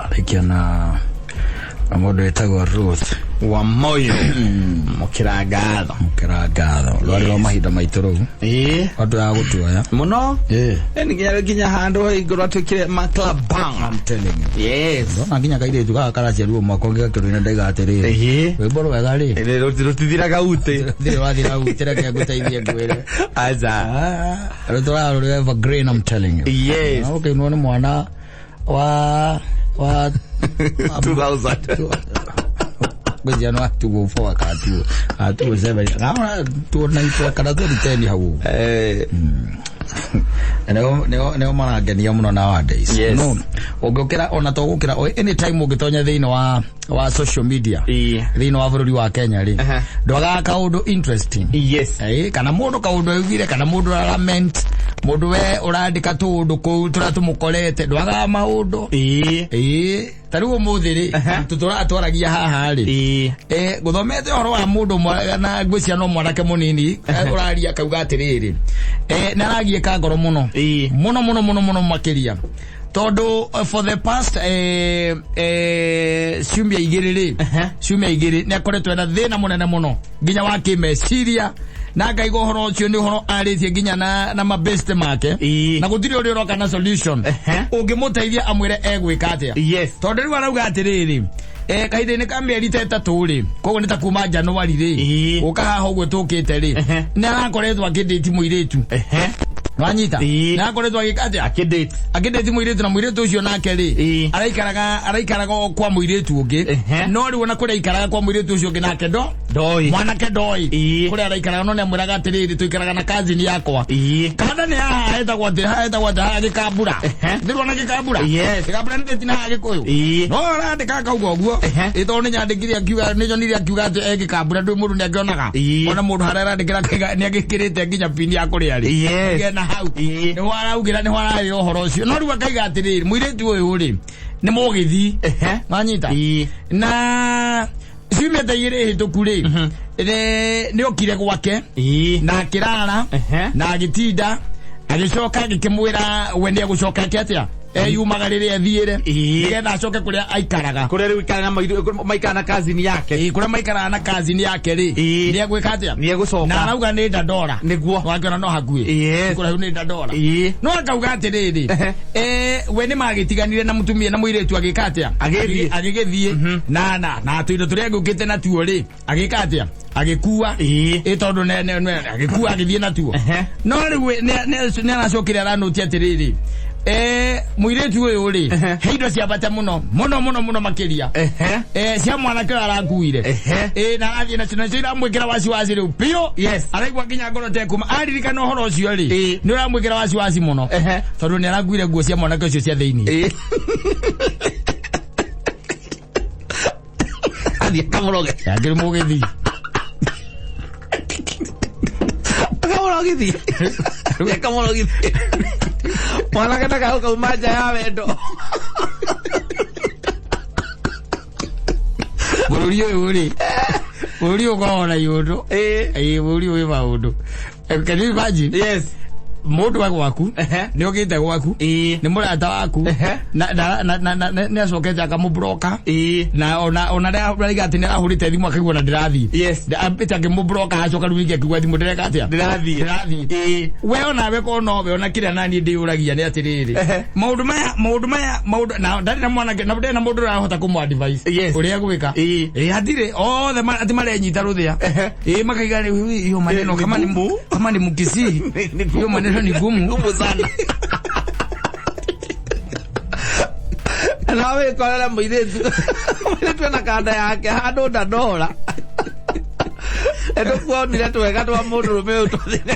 Arĩkia na mũndũ wĩtagwo Ruth. Wa moyo mukira ngatho. Mukira ngatho rwarĩ rwa mahinda maitũ rũu. Ĩĩ. Andũ ya gũtuoya. Mũno. Ĩĩ. Ĩni nginya handũ igũrũ atuĩkire maklabang. I'm telling you. Yes. Ndona nginya kairĩtu gaka karaciarirwo mwaka ũngĩ gakĩrũina ndaiga atĩrĩrĩ. Ĩĩ. Rwĩmbo rwega rĩ. Rũtithiraga utĩ. Thirĩ wathira utĩ reke ngũteithie ngwĩre. Aca. Rũtũraga rũrĩ evergreen, I'm telling you. Yes. Na ũkĩinwo nĩ mwana wa 2000. ngwĩciria no atuo 4 kana atuo 7 kana tuo 9 kana 2010 hau ũguo. Eh. Nĩo marangenia mũno nowadays. Yes. No ũngĩũkĩra ona to gũkĩra anytime ũngĩtonya thĩinĩ wa social media Ĩĩ. thĩinĩ wa bũrũri wa Kenya rĩ, Aha. ndwagaga kaũndũ interesting. Yes. Kana mũndũ kaũndũ augire, kana mũndũ aralament, mũndũ we ũrandĩka tũũndũ kũu tũrĩa tũmũkorete, ndwagaga maũndũ. Ĩĩ. Ĩĩ, ta rĩu ũmũthĩ rĩ, tũtũraga twaragia haha rĩ, Ĩĩ. Gũthomete ũhoro wa mũndũ na ngwĩciria no mwanake mũnini, ũraria akauga atĩrĩrĩ, nĩ aragiĩka ngoro mũno. Ĩĩ. Mũno mũno mũno mũno makĩria. Tondũ for the past ciumia igĩrĩ rĩ, ciumia igĩrĩ nĩ akoretwo ena thĩna mũnene mũno nginya wa kĩmeciria, na ngaigua ũhoro ũcio nĩ ũhoro arĩtie nginya na mabeste make. Ĩĩ. Na gũtirĩ ũrĩa ũroka na solution ũngĩmũteithia amwĩre egwĩka atĩa. Yes. Tondũ rĩu arauga atĩrĩrĩ, kahinda-inĩ ka mĩeri ta ĩtatũ rĩ, koguo nĩ ta kuma January rĩ, Ĩĩ. gũka haha ũguo tũkĩte rĩ, nĩ arakoretwo akĩndĩti mũirĩtu. Wanyita? Ĩĩ. Nĩ arakoretwo agĩka atĩa? Akĩdate. Akĩndĩti mũirĩtu, na mũirĩtu ũcio nake rĩ, Ĩĩ. araikaraga o kwa mũirĩtu ũngĩ. Ehe. No rĩu ona kũrĩa aikaraga kwa mũirĩtu ũcio ũngĩ nake ndo Ndoi. mwanake ndoi. Ĩĩ. Kũrĩa araikaraga no nĩamwĩraga atĩrĩrĩ, tũikaraga na cousin yakwa. Ĩĩ. Kanda nĩ haha hetagwo atĩ, haha hetagwo atĩ, haha Gĩkambura. Ehe. Ndĩrona Gĩkambura? Yes. Gĩkambura nĩ ndĩti na haha Gĩkũyũ. Ĩĩ. No arandĩka akauga ũguo. Ehe. Ĩ tondũ nĩ nyandĩkire akiuga, nĩ nyonire akiuga atĩ e Gĩkambura, ndũĩ mũndũ nĩ angĩonaga. Ĩĩ. Ona mũndũ harĩa arandĩkĩra akauga nĩ agĩkĩrĩte nginya pini ya kũrĩa rĩ. Yes. Ngena hau. Ĩĩ. Nĩho araugĩra, nĩho ararĩra ũhoro ũcio. No rĩu akaiga atĩrĩrĩ, mũirĩtu ũyũ rĩ, nĩ mũgĩthi. Ehe. Wanyita? Ĩĩ. Na ciumia ta igĩrĩ hĩtũku rĩ, nĩ okire gwake. Ĩĩ. Na akĩrara. Ehe. Na agĩtinda. Agĩcoka agĩkĩmwĩra we nĩ egũcoka ake atĩa? Eyumaga rĩrĩa ethiĩre. Ĩĩ. Nĩgetha acoke kũrĩa aikaraga. Kũrĩa rĩu ikaraga maikaraga na cousin yake. Ĩĩ, kũrĩa maikaraga na cousin yake rĩ. Ĩĩ. Nĩ egwĩka atĩa? Nĩ egũcoka. Na arauga nĩ Dandora. Nĩguo. Wakĩona no hakuhĩ. Yes. Kũraihu nĩ Dandora. Ĩĩ. No akauga atĩrĩrĩ, Ehe. we nĩ magĩtiganire na mũtumia na mũirĩtu agĩka atĩa? Agĩthiĩ. Agĩgĩthiĩ. Na tũindo tũrĩa angĩũkĩte natuo rĩ, agĩka atĩa? Agĩkua. Ĩĩ. Ĩ tondũ agĩkua agĩthiĩ natuo. Ehe. No rĩu nĩ aracokire aranũtia atĩrĩrĩ, mũirĩtu ũyũ rĩ, Ehe. he indo cia bata mũno, mũno, mũno, mũno makĩria. Ehe. Cia mwanake ũyũ arakuire. Ehe. Na arathiĩ nacio, nacio iramwĩkĩra wasiwasi rĩu biũ. Yes. Araigua nginya ngoro tekuma. Aririkana ũhoro ũcio rĩ, Ĩĩ. nĩ ũramwĩkĩra wasiwasi mũno. Ehe. Tondũ nĩ arakuire nguo cia mwanake ũcio cia thĩinĩ. Ĩĩ. Athiĩ akamũroge. Akĩrĩ mũgĩthi. Akamũrogithie. Athiĩ akamũrogithie. Mwanake ndakauma nja ya wendo. Bũrũri ũyũ rĩ, bũrũri ũyũ ũkoragwo na iũndũ. Ĩĩ. Ĩĩ, bũrũri ũyũ wĩ maũndũ. Can you imagine? Yes. Mũndũ wa gwaku, Ehe. nĩ okĩte gwaku, Ĩĩ. nĩ mũrata waku, Ehe. na nĩ acokete akamũbroka. Ĩĩ. Na ona rĩrĩa araiga atĩ nĩ arahũrĩte thimũ akaigua na ndĩrathiĩ. Yes. Ambĩte akĩmũbroka, acoka rĩu ningĩ akiuga thimũ ndĩreka atĩa? Ndĩrathiĩ. Ndĩrathiĩ. Ĩĩ. We onawe korwo nowe, ona kĩrĩa naniĩ ndĩyũragia nĩ atĩrĩrĩ. Ehe. Maũndũ maya, maũndũ maya, maũndũ, na ndarĩ na mwanake, na ndarĩ na mũndũ ũrahota kũmũ advise. Yes. Ũrĩa egwĩka. Ĩĩ. Ĩĩ, hatirĩ, othe atĩ marenyita rũthĩa. Ehe. Ĩĩ, makaiga rĩu, hiyo maneno Ni kama ni gumu. kama ni Mkisii. Ni gumu. Hiyo maneno ni gumu. Gumu sana. Na wĩkorere mũirĩtu. Mũirĩtu ena kanda yake handũ Dandora. Nĩtũkuonire twega twa mũndũrũme ũyũ tũthire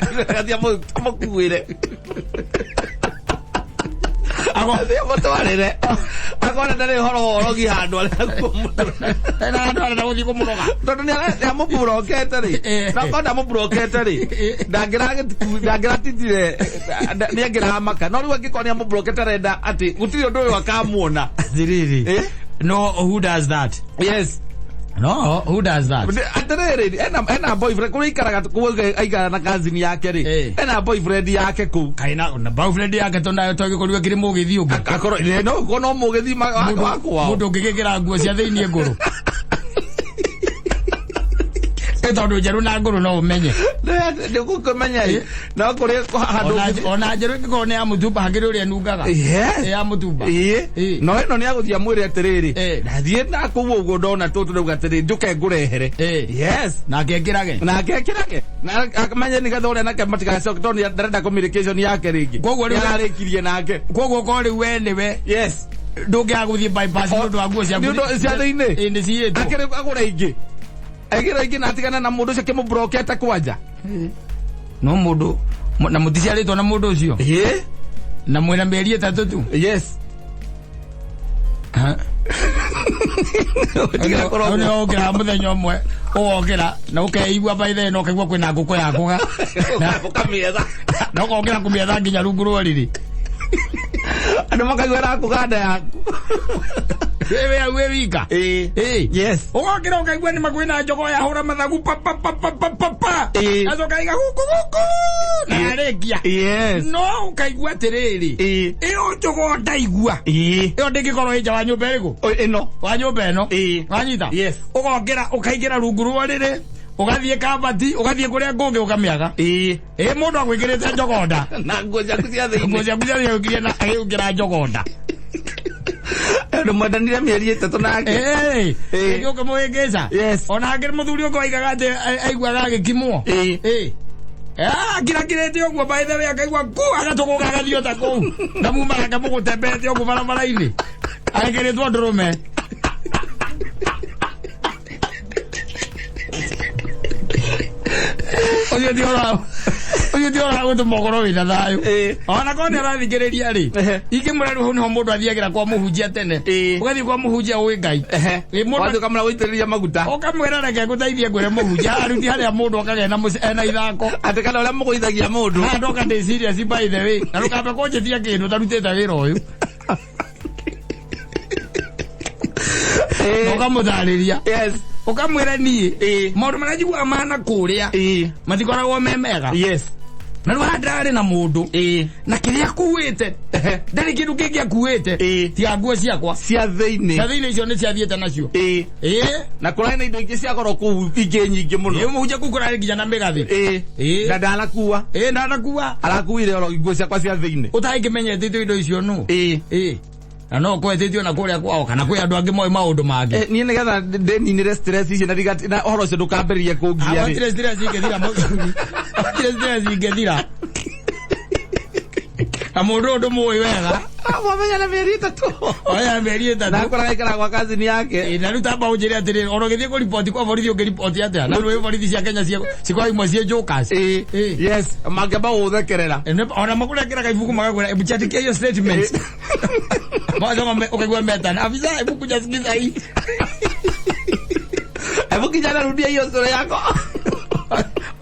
amũkuĩre. Athiĩ amũtwarĩre. Akona ndarĩ ũhoro wa ũrogi handũ arĩa kuo mũndũ. Na handũ arenda gũthiĩ kũmũroga. Tondũ nĩ amũburokete rĩ. Eh. Na akorwo ndamũburokete rĩ, ndangĩratitire, nĩ angĩramaka. No rĩu angĩkorwo nĩ amũburokete arenda atĩ gũtirĩ ũndũ ũyũ akamuona. Atĩrĩrĩ. Eh? No, who does that? Yes. No, who does that? Atĩrĩrĩ, ena boyfriend kũrĩa aikaraga, kũu aikaraga na cousin yake rĩ. Eh. Ena boyfriend yake kũu. Kaina na boyfriend yake tonda togĩkorirwo akĩrĩ mũgĩthi ũngĩ. Akorwo no ko no mũgĩthi wa kwao. Mũndũ ũngĩgĩkĩra nguo cia thĩinĩ ngũrũ. Ĩ tondũ njerũ na ngũrũ no ũmenye. Ndĩgũkĩmenya ĩ no kũrĩ handũ Ona njerũ ĩngĩkorwo nĩ ya mũtumba hakĩrĩ ũrĩa ĩnungaga. Yes. Ĩ ya mũtumba. Ĩĩ. Ĩĩ. No ĩno nĩ agũthiĩ amwĩre atĩrĩrĩ, Ĩĩ. ndathiĩ na kũu ũguo ndona tũtũ rĩu atĩrĩ njũke ngũrehere. Ĩĩ. Yes. Nake ekĩrage. Nake ekĩrage. Na amenye nĩgetha ũrĩa nake matigacoke tondũ ndarenda communication yake rĩngĩ. Koguo rĩu- Nĩararĩkirie nake. Koguo korwo rĩu we nĩwe Yes. ndũngĩaga gũthiĩ bypass nĩ ũndũ wa nguo ciaku. Nĩ ũndũ cia thĩinĩ. Ĩĩ nĩ ciyĩtwo. Akĩrĩ agũre ingĩ. Agĩra ingĩ na atigane na mũndũ ũcio akĩmũbrokete kwanja. No mũndũ na mũticiarĩtwo na mũndũ ũcio. Ĩĩ. Na mwĩna mĩeri 3 tu. Yes. Ha. Tiga kũrogwo. Nĩ ũkĩra mũthenya ũmwe ũgokĩra na ũkeigua by the way na ũkaigua kwĩna ngũkũ ya kũga. Ũkamĩetha. Na ũkokĩra kũmĩetha nginya rungu rwa ũrĩrĩ. Andũ makaigua ĩrakũga nda yaku. Wĩ wĩ wika. Ĩĩ. Ĩĩ. Yes. Ũgokĩra ũkaigua nĩ makwĩna njogoo yahũra mathagu pa pa pa pa pa pa pa. Ĩĩ. Gacoka iga huku huku. Na yarĩkia. Yes. No ũkaigua atĩrĩrĩ. Ĩĩ. Ĩyo njogoo ndaigua. Ĩĩ. Ĩyo ndĩngĩkorwo ĩ nja wa nyũmba ĩrĩkũ? Ĩno. Wa nyũmba ĩno. Ĩĩ. Wanyita? Yes. Ũgokĩra ũkaingĩra rungu rwa ũrĩrĩ ũgathiĩ kabati ũgathiĩ kũrĩa ngũngĩ ũkamĩaga. Ĩĩ. Ĩ mũndũ agwĩkĩrĩte njogonda. Na nguo ciaku cia Nguo thĩinĩ. ciaku cia thĩinĩ na agĩũkĩra njogonda. Andũ mwendanire mĩeri 3 nake. Ĩĩ. Ĩĩ. Ĩngĩ ũkĩmũhĩngĩca. Yes. Ona angĩ mũthuri ũngĩ waigaga atĩ aiguaga agĩkimwo. Ĩĩ. Ĩĩ. Akirakirĩte ũguo by the way akaigua ku agatũgũka agathiĩ ota kũu. Na muma akamũgũtembeete ũguo barabara-inĩ. Agĩkĩrĩtwo ndũrũme. Ũcio ti ũhoro ũcio ti ũhoro wa gũtũma ũkorwo wĩna thayũ. Ĩĩ. Ona korwo nĩ arathikĩrĩria rĩ, Ehe. ingĩmwĩra rĩu hau nĩho mũndũ athiagĩra kwa mũhunjia tene. Ĩĩ. Ũgathiĩ kwa mũhunjia ũĩ Ngai. Ehe. Ĩ, mũndũ- Wathiĩ ũkamũra gũitĩrĩria maguta. Ũkamwĩra reke ngũteithie ngwĩre mũhunjia haha rĩu ti harĩa mũndũ okagĩa na ena ithako. Atĩ kana ũrĩa mũgũithagia mũndũ. Haha ndoka ndĩ serious by the way. Na ndũkambe kũnjĩtia kĩndũ ũtarutĩte wĩra ũyũ. Ĩĩ. Ũkamũtarĩria. Yes. Ũkamwĩra niĩ. Ĩĩ. Maũndũ marĩa njiguaga mana kũrĩa Ĩĩ. matikoragwo me mega. Yes. Na rĩu haha ndĩrarĩ na mũndũ Ĩĩ. na kĩrĩa akuĩte Ehe. ndarĩ kĩndũ kĩngĩ akuĩte Ĩĩ. tiga nguo ciakwa. Cia thĩinĩ. Cia thĩinĩ icio nĩ ciathiĩte nacio. Ĩĩ. Ĩĩ. Na kũrarĩ na indo ingĩ cia goro kũu ingĩ nyingĩ mũno. Ĩĩ mũhunjia kũu kũrarĩ nginya na mĩgathĩ. Ĩĩ. Ĩĩ. Na ndanakua. Ĩĩ ndanakua. Arakuire oro nguo ciakwa cia thĩinĩ. Ũtangĩmenyetĩtio indo icio nũ. Ĩĩ. Ĩĩ. Na no kwetĩtio na kũrĩa kwao kana kwĩ andũ angĩ moĩ maũndũ mangĩ. Niĩ nĩgetha ndĩninĩre stress ici na na ũhoro ũcio ndũkambĩrĩrie kũngia rĩ. Gũtirĩ stress ingĩthira mũthuri. Gũtirĩ stress ingĩthira. Na mũndũ ũyũ ndũmũĩ wega. Mwamenya na mĩeri 3. Oya mĩeri 3. Na akoraga aikaraga gwa kazini yake. Ĩ, na rĩu tamba ũnjĩre atĩrĩrĩ ona ũgĩthiĩ kũriboti kwa borithi ũngĩriboti atĩa? Na rĩu borithi cia Kenya cikoragwo imwe ciĩ jokers. Ĩĩ. Ĩĩ. Yes. Mangĩamba gũgũthekerera. Ona makũnengera ibuku magakwĩra hebu chandikia hiyo statement. Magacoka ũkaigua metana afisa hebu kuja sikiza hii. Hebu kijana rudia hiyo story yako.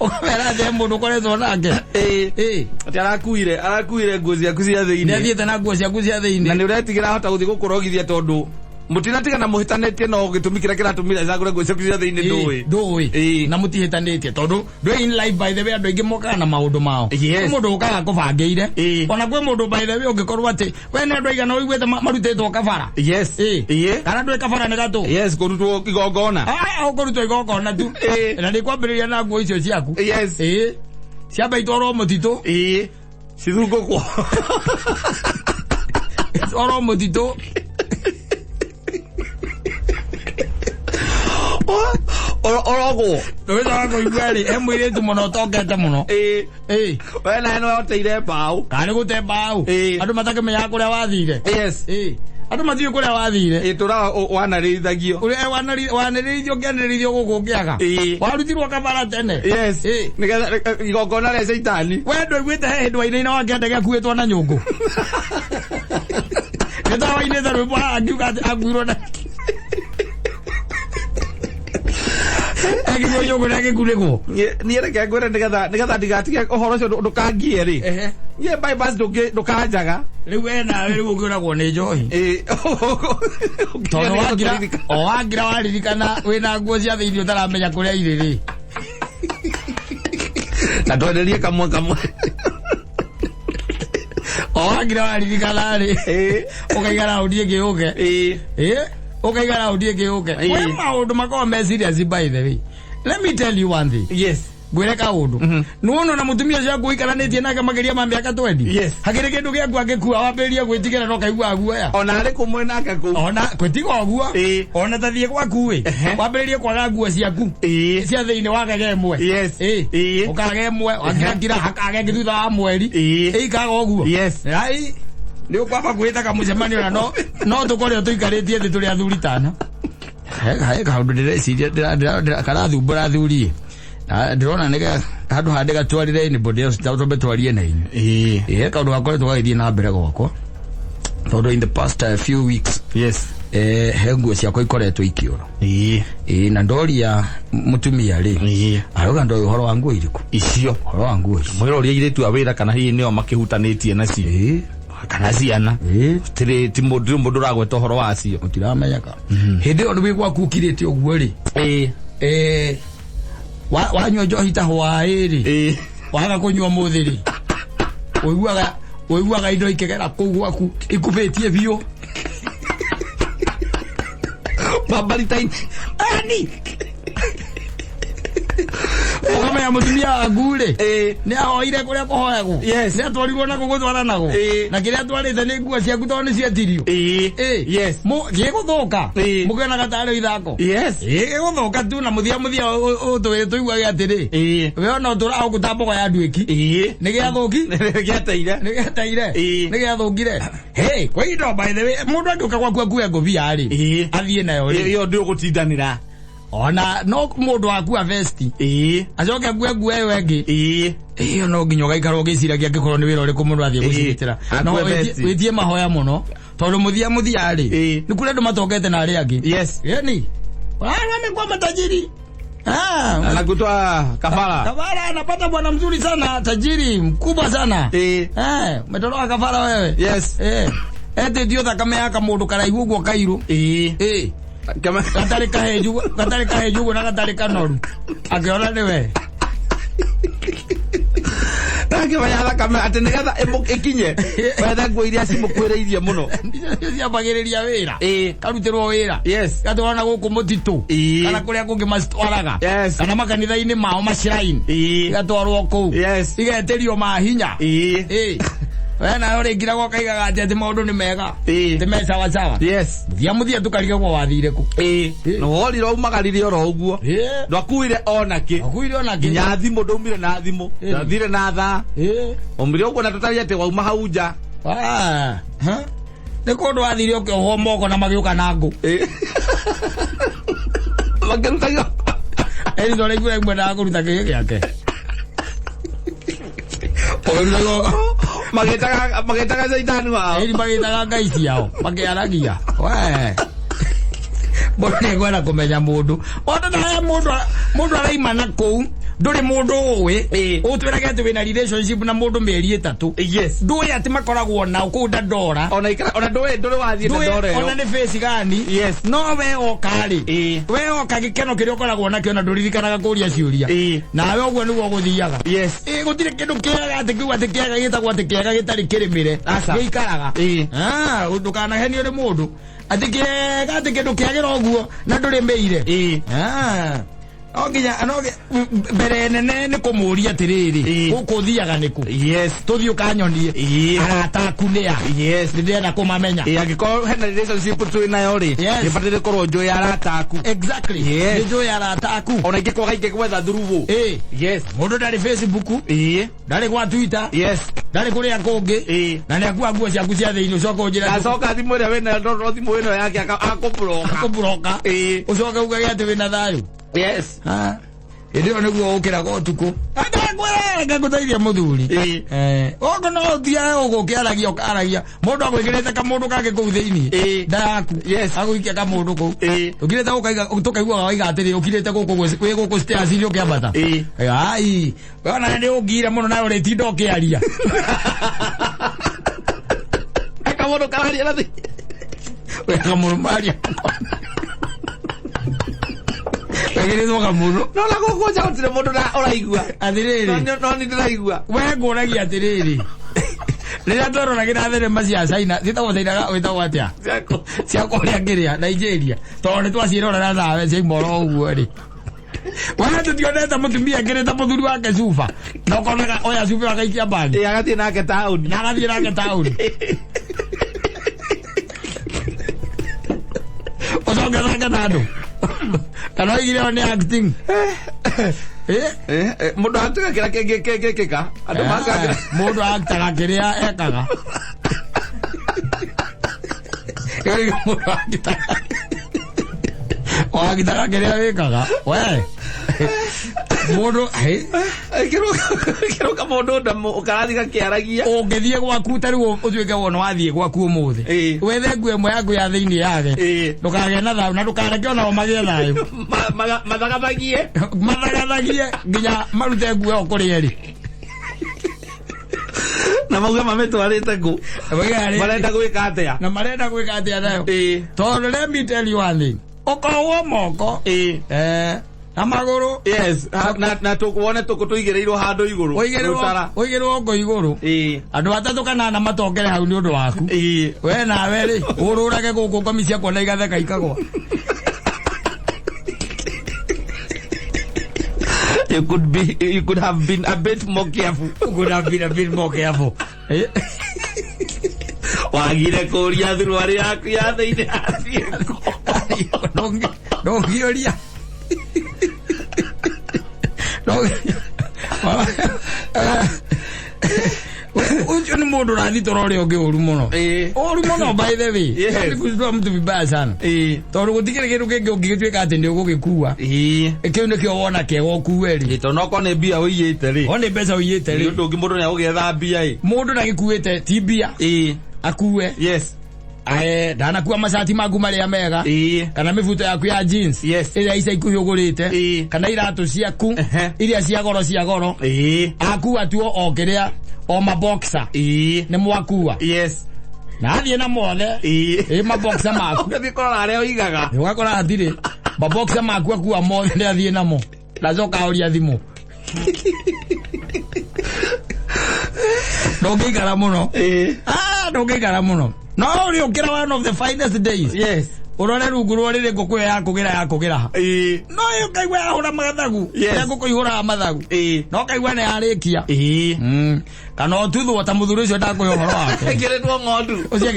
Ũkamera atĩ he mũndũ ũkoretwo nake. Ĩĩ. Ĩĩ. Atĩ arakuire nguo ciaku cia thĩinĩ. Nĩ athiĩte na nguo ciaku cia thĩinĩ. Na nĩ ũretigĩra ahota gũthiĩ gũkũrogithia tondũ mũtinatigana mũhĩtanĩtie no gĩtũmi kĩrĩa kĩratũmire acagũre nguo ciaku cia thĩinĩ ndũĩ. Ndũĩ. Ĩĩ. Na mũtihĩtanĩtie tondũ ndũĩ in life by the way andũ aingĩ mokaga na maũndũ mao. Yes. Kwĩ mũndũ ũkaga kũbangĩire. Ĩĩ. Ona kwĩ mũndũ by the way ũngĩkorwo atĩ we nĩ andũ aigana ũiguĩte marutĩtwo kabara. Yes. Ĩĩ. Ĩĩ. Kana ndũĩ kabara nĩ gatũ. Yes, kũrutwo igongona. Ah, ũkũrutwo igongona tu. Ĩĩ. Na nĩ kwambĩrĩria na nguo icio ciaku. Yes. Ĩĩ. Ciamba itwarwo mũtitũ. Ĩĩ. Cithungũkwo. Itwarwo mũtitũ. Orogwo. Ndũgĩcoka kũigua rĩ, he mũirĩtu mũno ũtongete mũno. Ĩĩ. Ĩĩ. We nawe nĩwe ũteire mbaũ. Kana nĩ gũte mbaũ. Ĩĩ. Andũ matakĩmenyaga kũrĩa wathire. Yes. Ĩĩ. Andũ matiũĩ kũrĩa wathire. Ĩĩ tũraga wanarĩithagio. Ũrĩa wanĩrĩithio ũkĩanĩrĩithio gũkũ ũkĩaga. Ĩĩ. Warutirwo kabara tene. Yes. Ĩĩ. Nĩgetha igongona rĩa caitani. We ndũiguĩte he hĩndĩ wainaina wakĩenda gĩakuĩtwo na nyũngũ. Nĩ ta wainĩte rwĩmbo haha ngiuga atĩ akuirwo na Agĩkuo nyũngũ na agĩkunĩkwo. Niĩ reke ngwĩre nĩgetha ndigatige ũhoro ũcio ndũkangie rĩ. Ehe. Niĩ bypass ndũkanjaga. Rĩu we nawe rĩu ũkĩũragwo nĩ njohi. Ĩĩ. Tondũ wangira o wangira waririkana wĩna nguo cia thĩinĩ ũtaramenya kũrĩa irĩ rĩ. Na twenderie kamwe kamwe. O wangira waririkana rĩ. Ĩĩ. Ũkaiga raundi ĩngĩ yũke. Ĩĩ. Ĩĩ. Ũkaiga raundi ĩngĩ yũke. Ĩĩ. Kwĩ maũndũ makoragwo me serious by the way. Let me tell you one thing. Yes. Ngwĩre kaũndũ. Nĩwona ona mũtumia ũcio waku ũikaranĩtie nake makĩria ma mĩaka 20. Yes. Hakĩrĩ kĩndũ gĩaku angĩkua wambĩrĩrie gwĩtigĩra no kaigua guoya. Ona arĩ kũmwe nake kũu. Ona gwĩtiga ũguo. Ĩĩ. Ona tathiĩ gwaku ĩ. Ehe. Wambĩrĩrie kwaga nguo ciaku. Ĩĩ. Cia thĩinĩ wagega ĩmwe. Yes. Ĩĩ. Ĩĩ. Ũkaga ĩmwe, wakirakira hakaga ĩngĩ thutha wa mweri. Ĩĩ. Ĩikaga ũguo. Yes. Ai. Nĩ ũkwamba gwĩtaga mũcemanio na no no tũkorwo tũikarĩtie thĩ tũrĩ athuri tana. He kaũndũ ndĩreciria karathumbũra athuri. Na ndĩrona nĩ handũ ha ndĩgatwarĩre anybody else tondũ twarie na inyuĩ. Ĩĩ. Ĩĩ kaũndũ gakoretwo gagĩthiĩ na mbere gwakwa. Tondũ in the past few weeks Yes. he nguo ciakwa ikoretwo ikĩũra. Ĩĩ. Ĩĩ na ndoria mũtumia rĩ. Ĩĩ. Arauga ndoĩ ũhoro wa nguo irĩkũ? Icio. Ũhoro wa nguo icio. Mwĩra ũrĩa airĩtu a wĩra kana hihi nĩo makĩhutanĩtie nacio. Ĩĩ. Kana ciana. Ĩĩ. Tirĩ ti mũndũ mũndũ ũragweta ũhoro wacio. Mũtiramenyeka. Hĩndĩ ĩyo wĩ gwaku ũkirĩte ũguo rĩ. Ĩĩ. Wanyua njohi ta hwaĩ rĩ. Ĩĩ. Waga kũnyua mũthĩ rĩ. Ũiguaga indo ikĩgera kũu gwaku ikubĩtie biũ. Bambaritaini. Ani. Ũkamenya mũtumia waku rĩ. Ĩĩ. Nĩ ahoire kũrĩa kũhoyagwo. Yes. Nĩ atwarirwo na gũgũtwara Ĩĩ. Na kĩrĩa atwarĩte nĩ nguo ciaku tondũ nĩ cietirio. Ĩĩ. Ĩĩ. Yes. Gĩgũthũka. Ĩĩ. Mũkĩonaga tarĩ ithako. Yes. Ĩĩ gĩgũthũka tu na mũthia mũthia tũiguage atĩrĩ. Ĩĩ. We ona ũtũraga gũkũ mbogo ya nduĩki. Ĩĩ. Nĩ gĩathũki. Gĩateire. Nĩ gĩateire. Ĩĩ. Nĩ gĩathũkire. Hey, kwa indo by the way, mũndũ angĩũka gwaku akue ngũbia rĩ. Ĩĩ. Athiĩ nayo rĩ. Ĩyo ndũgũtindanĩra. Ona no mũndũ akua vesti. Ĩĩ. Acoke akue nguo ĩyo ĩngĩ. Ĩĩ. Ĩyo no nginya ũgaikara ũgĩciragia angĩkorwo nĩ wĩra ũrĩkũ mũndũ athiĩ Ĩĩ. gũcigitĩra. No Akue vesti. wĩtie mahoya mũno. Tondũ mũthia mũthia rĩ. Ĩĩ. Nĩ kũrĩ andũ matongete na arĩa angĩ. Yes. Yaani, wale wamekuwa matajiri. Ah, Anakutoa kafara. Kafara anapata bwana mzuri sana, tajiri mkubwa sana. Ĩĩ. Eh, umetolewa kafara wewe. Yes. Eh. Etĩtio thakame ya kamũndũ karaihu ũguo kairũ. Ĩĩ. Eh. Kama Gatarĩ kahenju, gatarĩ kahenju ũguo na gatarĩ kanoru. Akĩona nĩwe. Akĩmenya thakame atĩ nĩgetha ĩkinye wethe nguo iria cimũkuĩrĩirie mũno. Nĩcio ciambagĩrĩria wĩra. Ĩĩ. Karutĩrwo wĩra. Yes. Gatwarwo na gũkũ mũtitũ. Ĩĩ. Kana kũrĩa kũngĩ macitwaraga. Yes. Kana makanitha-inĩ mao maciraini. Ĩĩ. Igatwarwo kũu. Yes. Igetĩrio mahinya. Ĩĩ. Ĩĩ. We nayo rĩngĩ nagwo ũkaigaga atĩ atĩ maũndũ nĩ mega. Ĩĩ. Atĩ me sawa sawa. Yes. Mũthia mũthia tũkarigagwo wathire kũ. Ĩĩ. Ĩĩ. Na worire umagarire oro ũguo. Ĩĩ. Ndwakuire ona kĩ. Wakuire ona kĩ. Nginya thimũ ndaumire na thimũ. Ĩĩ. Ndathire na thaa. Ĩĩ. Umire ũguo na tũtari atĩ wauma hau nja. Ah. Ha? Nĩ kũndũ wathire ũkĩohwo moko na magĩũka na ngũ. Ĩĩ. Makĩruta gĩo. Ĩni tondũ aiguire mwendaga kũruta kĩgĩ gĩake. Ũkĩruta gĩo. Magĩtaga caitani wao. Ĩni magĩtaga ngai ciao. Makĩaragia. We. Mũndũ nĩ ekwenda kũmenya mũndũ. Ona na mũndũ araima na kũu. Ndũrĩ mũndũ ũĩ. Ĩĩ. Ũtwĩrage atĩ wĩna relationship na mũndũ mĩeri 3. Yes. Ndũĩ atĩ makoragwo nao kũu Dandora. Ona ikara ona ndũĩ ndũrĩ wathiĩ Dandora Ndũĩ ona ĩyo. nĩ face gani. Yes. No we oka rĩ. Ĩĩ. We oka gĩkeno kĩrĩa ũkoragwo nakĩo na ndũririkanaga kũria ciũria. Ĩĩ. Nawe ũguo nĩguo gũthiaga. Yes. Ĩĩ gũtirĩ kĩndũ kĩega atĩ kiuga atĩ kĩega gĩtagwo atĩ kĩega gĩtarĩ kĩrĩmĩre. Aca. Gĩikaraga. Ĩĩ. Ah, ndũkanahenio nĩ mũndũ. Atĩ kĩega atĩ kĩndũ kĩagĩra ũguo na ndũrĩmĩire. Ĩĩ. Ah. No nginya no mbere nene nĩ kũmũria atĩrĩrĩ. Ĩĩ. Gũkũ ũthiaga nĩkũ? Yes. Tũthiĩ ũkanyonie. Ĩĩ. Arata aku nĩ a? Yes. Nĩ ndĩrenda kũmamenya. Ĩĩ angĩkorwo hena relationship twĩ nayo rĩ, Yes. nĩbataire gũkorwo njũĩ arata aku. Exactly. Yes. Nĩ njũĩ arata aku. Ona ingĩkwaga ingĩgwetha through. Ĩĩ. Yes. Mũndũ ndarĩ Facebook, Ĩĩ. ndarĩ gwa Twitter, Yes. ndarĩ kũrĩa kũngĩ. Ĩĩ. Na nĩ akua nguo ciaku cia thĩinĩ ũcoke ũnjĩre atĩ- Acoka thimũ ĩrĩa wĩnayo ndorwo thimũ ĩno yake akũbloka. akũbloka. Ĩĩ. Ũcoke ugage atĩ wĩna thayũ. Yes. Ah. Hĩndĩ ĩyo nĩguo ũkĩraga ũtukũ. Ndakwĩra ngagũteithia mũthuri. Ĩĩ. Ũguo no ũthiage ũguo ũkĩaragia ũkaragia. Mũndũ agwĩkĩrĩte kamũndũ kangĩ kũu thĩinĩ. Ĩĩ. Nda yaku. Yes. Agũikia kamũndũ kũu. Ĩĩ. Ũkirĩte gũkaiga tũkaiguaga waiga atĩrĩ ũkirĩte gũkũ wĩ gũkũ stairs-inĩ ũkĩambata. Ĩĩ. Ai, we ona nĩ ũngire mũno nawe ũrĩtinda ũkĩaria. Kamũndũ kararia na thĩ. We kamũndũ maria. Wekĩrĩtwo kamũndũ. No na gũkũ nja gũtirĩ mũndũ na ũraigua. Atĩrĩrĩ. No nĩ ndĩraigua. We ngũragia atĩrĩrĩ. Rĩrĩa tweroragĩra thenema cia China, ciĩtagwo China wĩtagwo atĩa? Ciako. Cia kũrĩa kĩrĩa, Nigeria. Tondũ nĩ twaciĩrorera nawe ciaima oro ũguo rĩ. Wena tũtionete mũtumia ekĩrĩte mũthuri wake cuba na ũkonaga oya cuba agaikia bagi Ĩ, agathiĩ nake taũni. Na agathiĩ nake taũni, ũcoke thake na andũ kana oigire ĩyo nĩ acting. Eh? Eh, eh, mũndũ atuĩka kĩrĩa kĩngĩkĩka andũ makangĩra. Mũndũ aktaga kĩrĩa ekaga. Mũndũ aktaga wagitaga kĩrĩa wĩkaga we mũndũ hĩ. Kĩrũka mũndũ nda karathi gakĩaragia. Ũngĩthiĩ gwaku ta rĩu ũtuĩke wona wathiĩ gwaku ũmũthĩ, wethe nguo ĩmwe yaku ya thĩinĩ yage, ndũkagĩe na thayũ na ndũkareke onao magĩe thayũ. Mathagathagie. Mathagathagie nginya marute nguo ĩyo kũrĩ erĩ. Na mauge mamĩtwarĩte kũ, marenda gwĩka atĩa? Na marenda gwĩka atĩa nayo? Tondũ let me tell you one thing, ũkohwo moko na magũrũ. Yes, na wone tũkũ tũigĩrĩirwo handũ igũrũ. Ũigĩrĩrwo rũtara. Ũigĩrĩrwo ngũ igũrũ. Andũ atatũ kana ana matongere hau nĩ ũndũ waku. We nawe rĩ, ũrũrage gũkũ ngomi ciakwa na igatheka ikagwa. You could have been a bit more careful. Could have been a bit more careful. Wagire kũria thuruarĩ yaku ya thĩinĩ yathiĩ kũ? Ndũngĩũria. Ũcio nĩ mũndũ ũrathitora ũrĩa ũngĩ ũru mũno. Ũru mũno, by the way. Nĩ kuzitua mtu vibaya sana. Tondũ gũtikĩrĩ kĩndũ kĩngĩ ũngĩgĩtuĩka atĩ nĩ ũgũgĩkua. Kĩu nĩkĩo wona kĩega ũkue rĩ. Tondũ okorwo nĩ mbia ũiyĩte rĩ, O nĩ mbeca ũiyĩte nĩ rĩ. ũndũ ũngĩ mũndũ nĩ agũgĩetha mbia ĩ. Mũndũ ndagĩkuĩte ti mbia. Akue. Ae, ndanakua macati maku marĩa mega. Kana mĩbuto yaku ya jeans ĩrĩa ica ikuhĩ ũgũrĩte. Kana iratũ ciaku iria cia goro cia goro. Akua tu o kĩrĩa o maboxer. Nĩ mwakua. Na athiĩ na mothe. Ĩ maboxer maku. Ũgathiĩ kũrora harĩa ũigaga. Ũgakora hatirĩ. Maboxer maku akua mothe nĩ athiĩ namo. Ndacoka oria thimũ. Ndũngĩikara mũno. Ah, ndũngĩikara mũno. No ũrĩũkĩra one of the finest days. Ũrore rungu rwa rĩrĩ ngũkũ ĩyo yakũgĩra yakũgĩra ha. No ĩyo ũkaigua yahũra mathagu. Ĩrĩa ngũkũ ihũraga mathagu. No ũkaigua nĩ yarĩkia. Kana ũtuthwo ta mũthuri ũcio ndakũhe ũhoro wake. Ĩkĩrĩtwo ng'ondu. Ũcio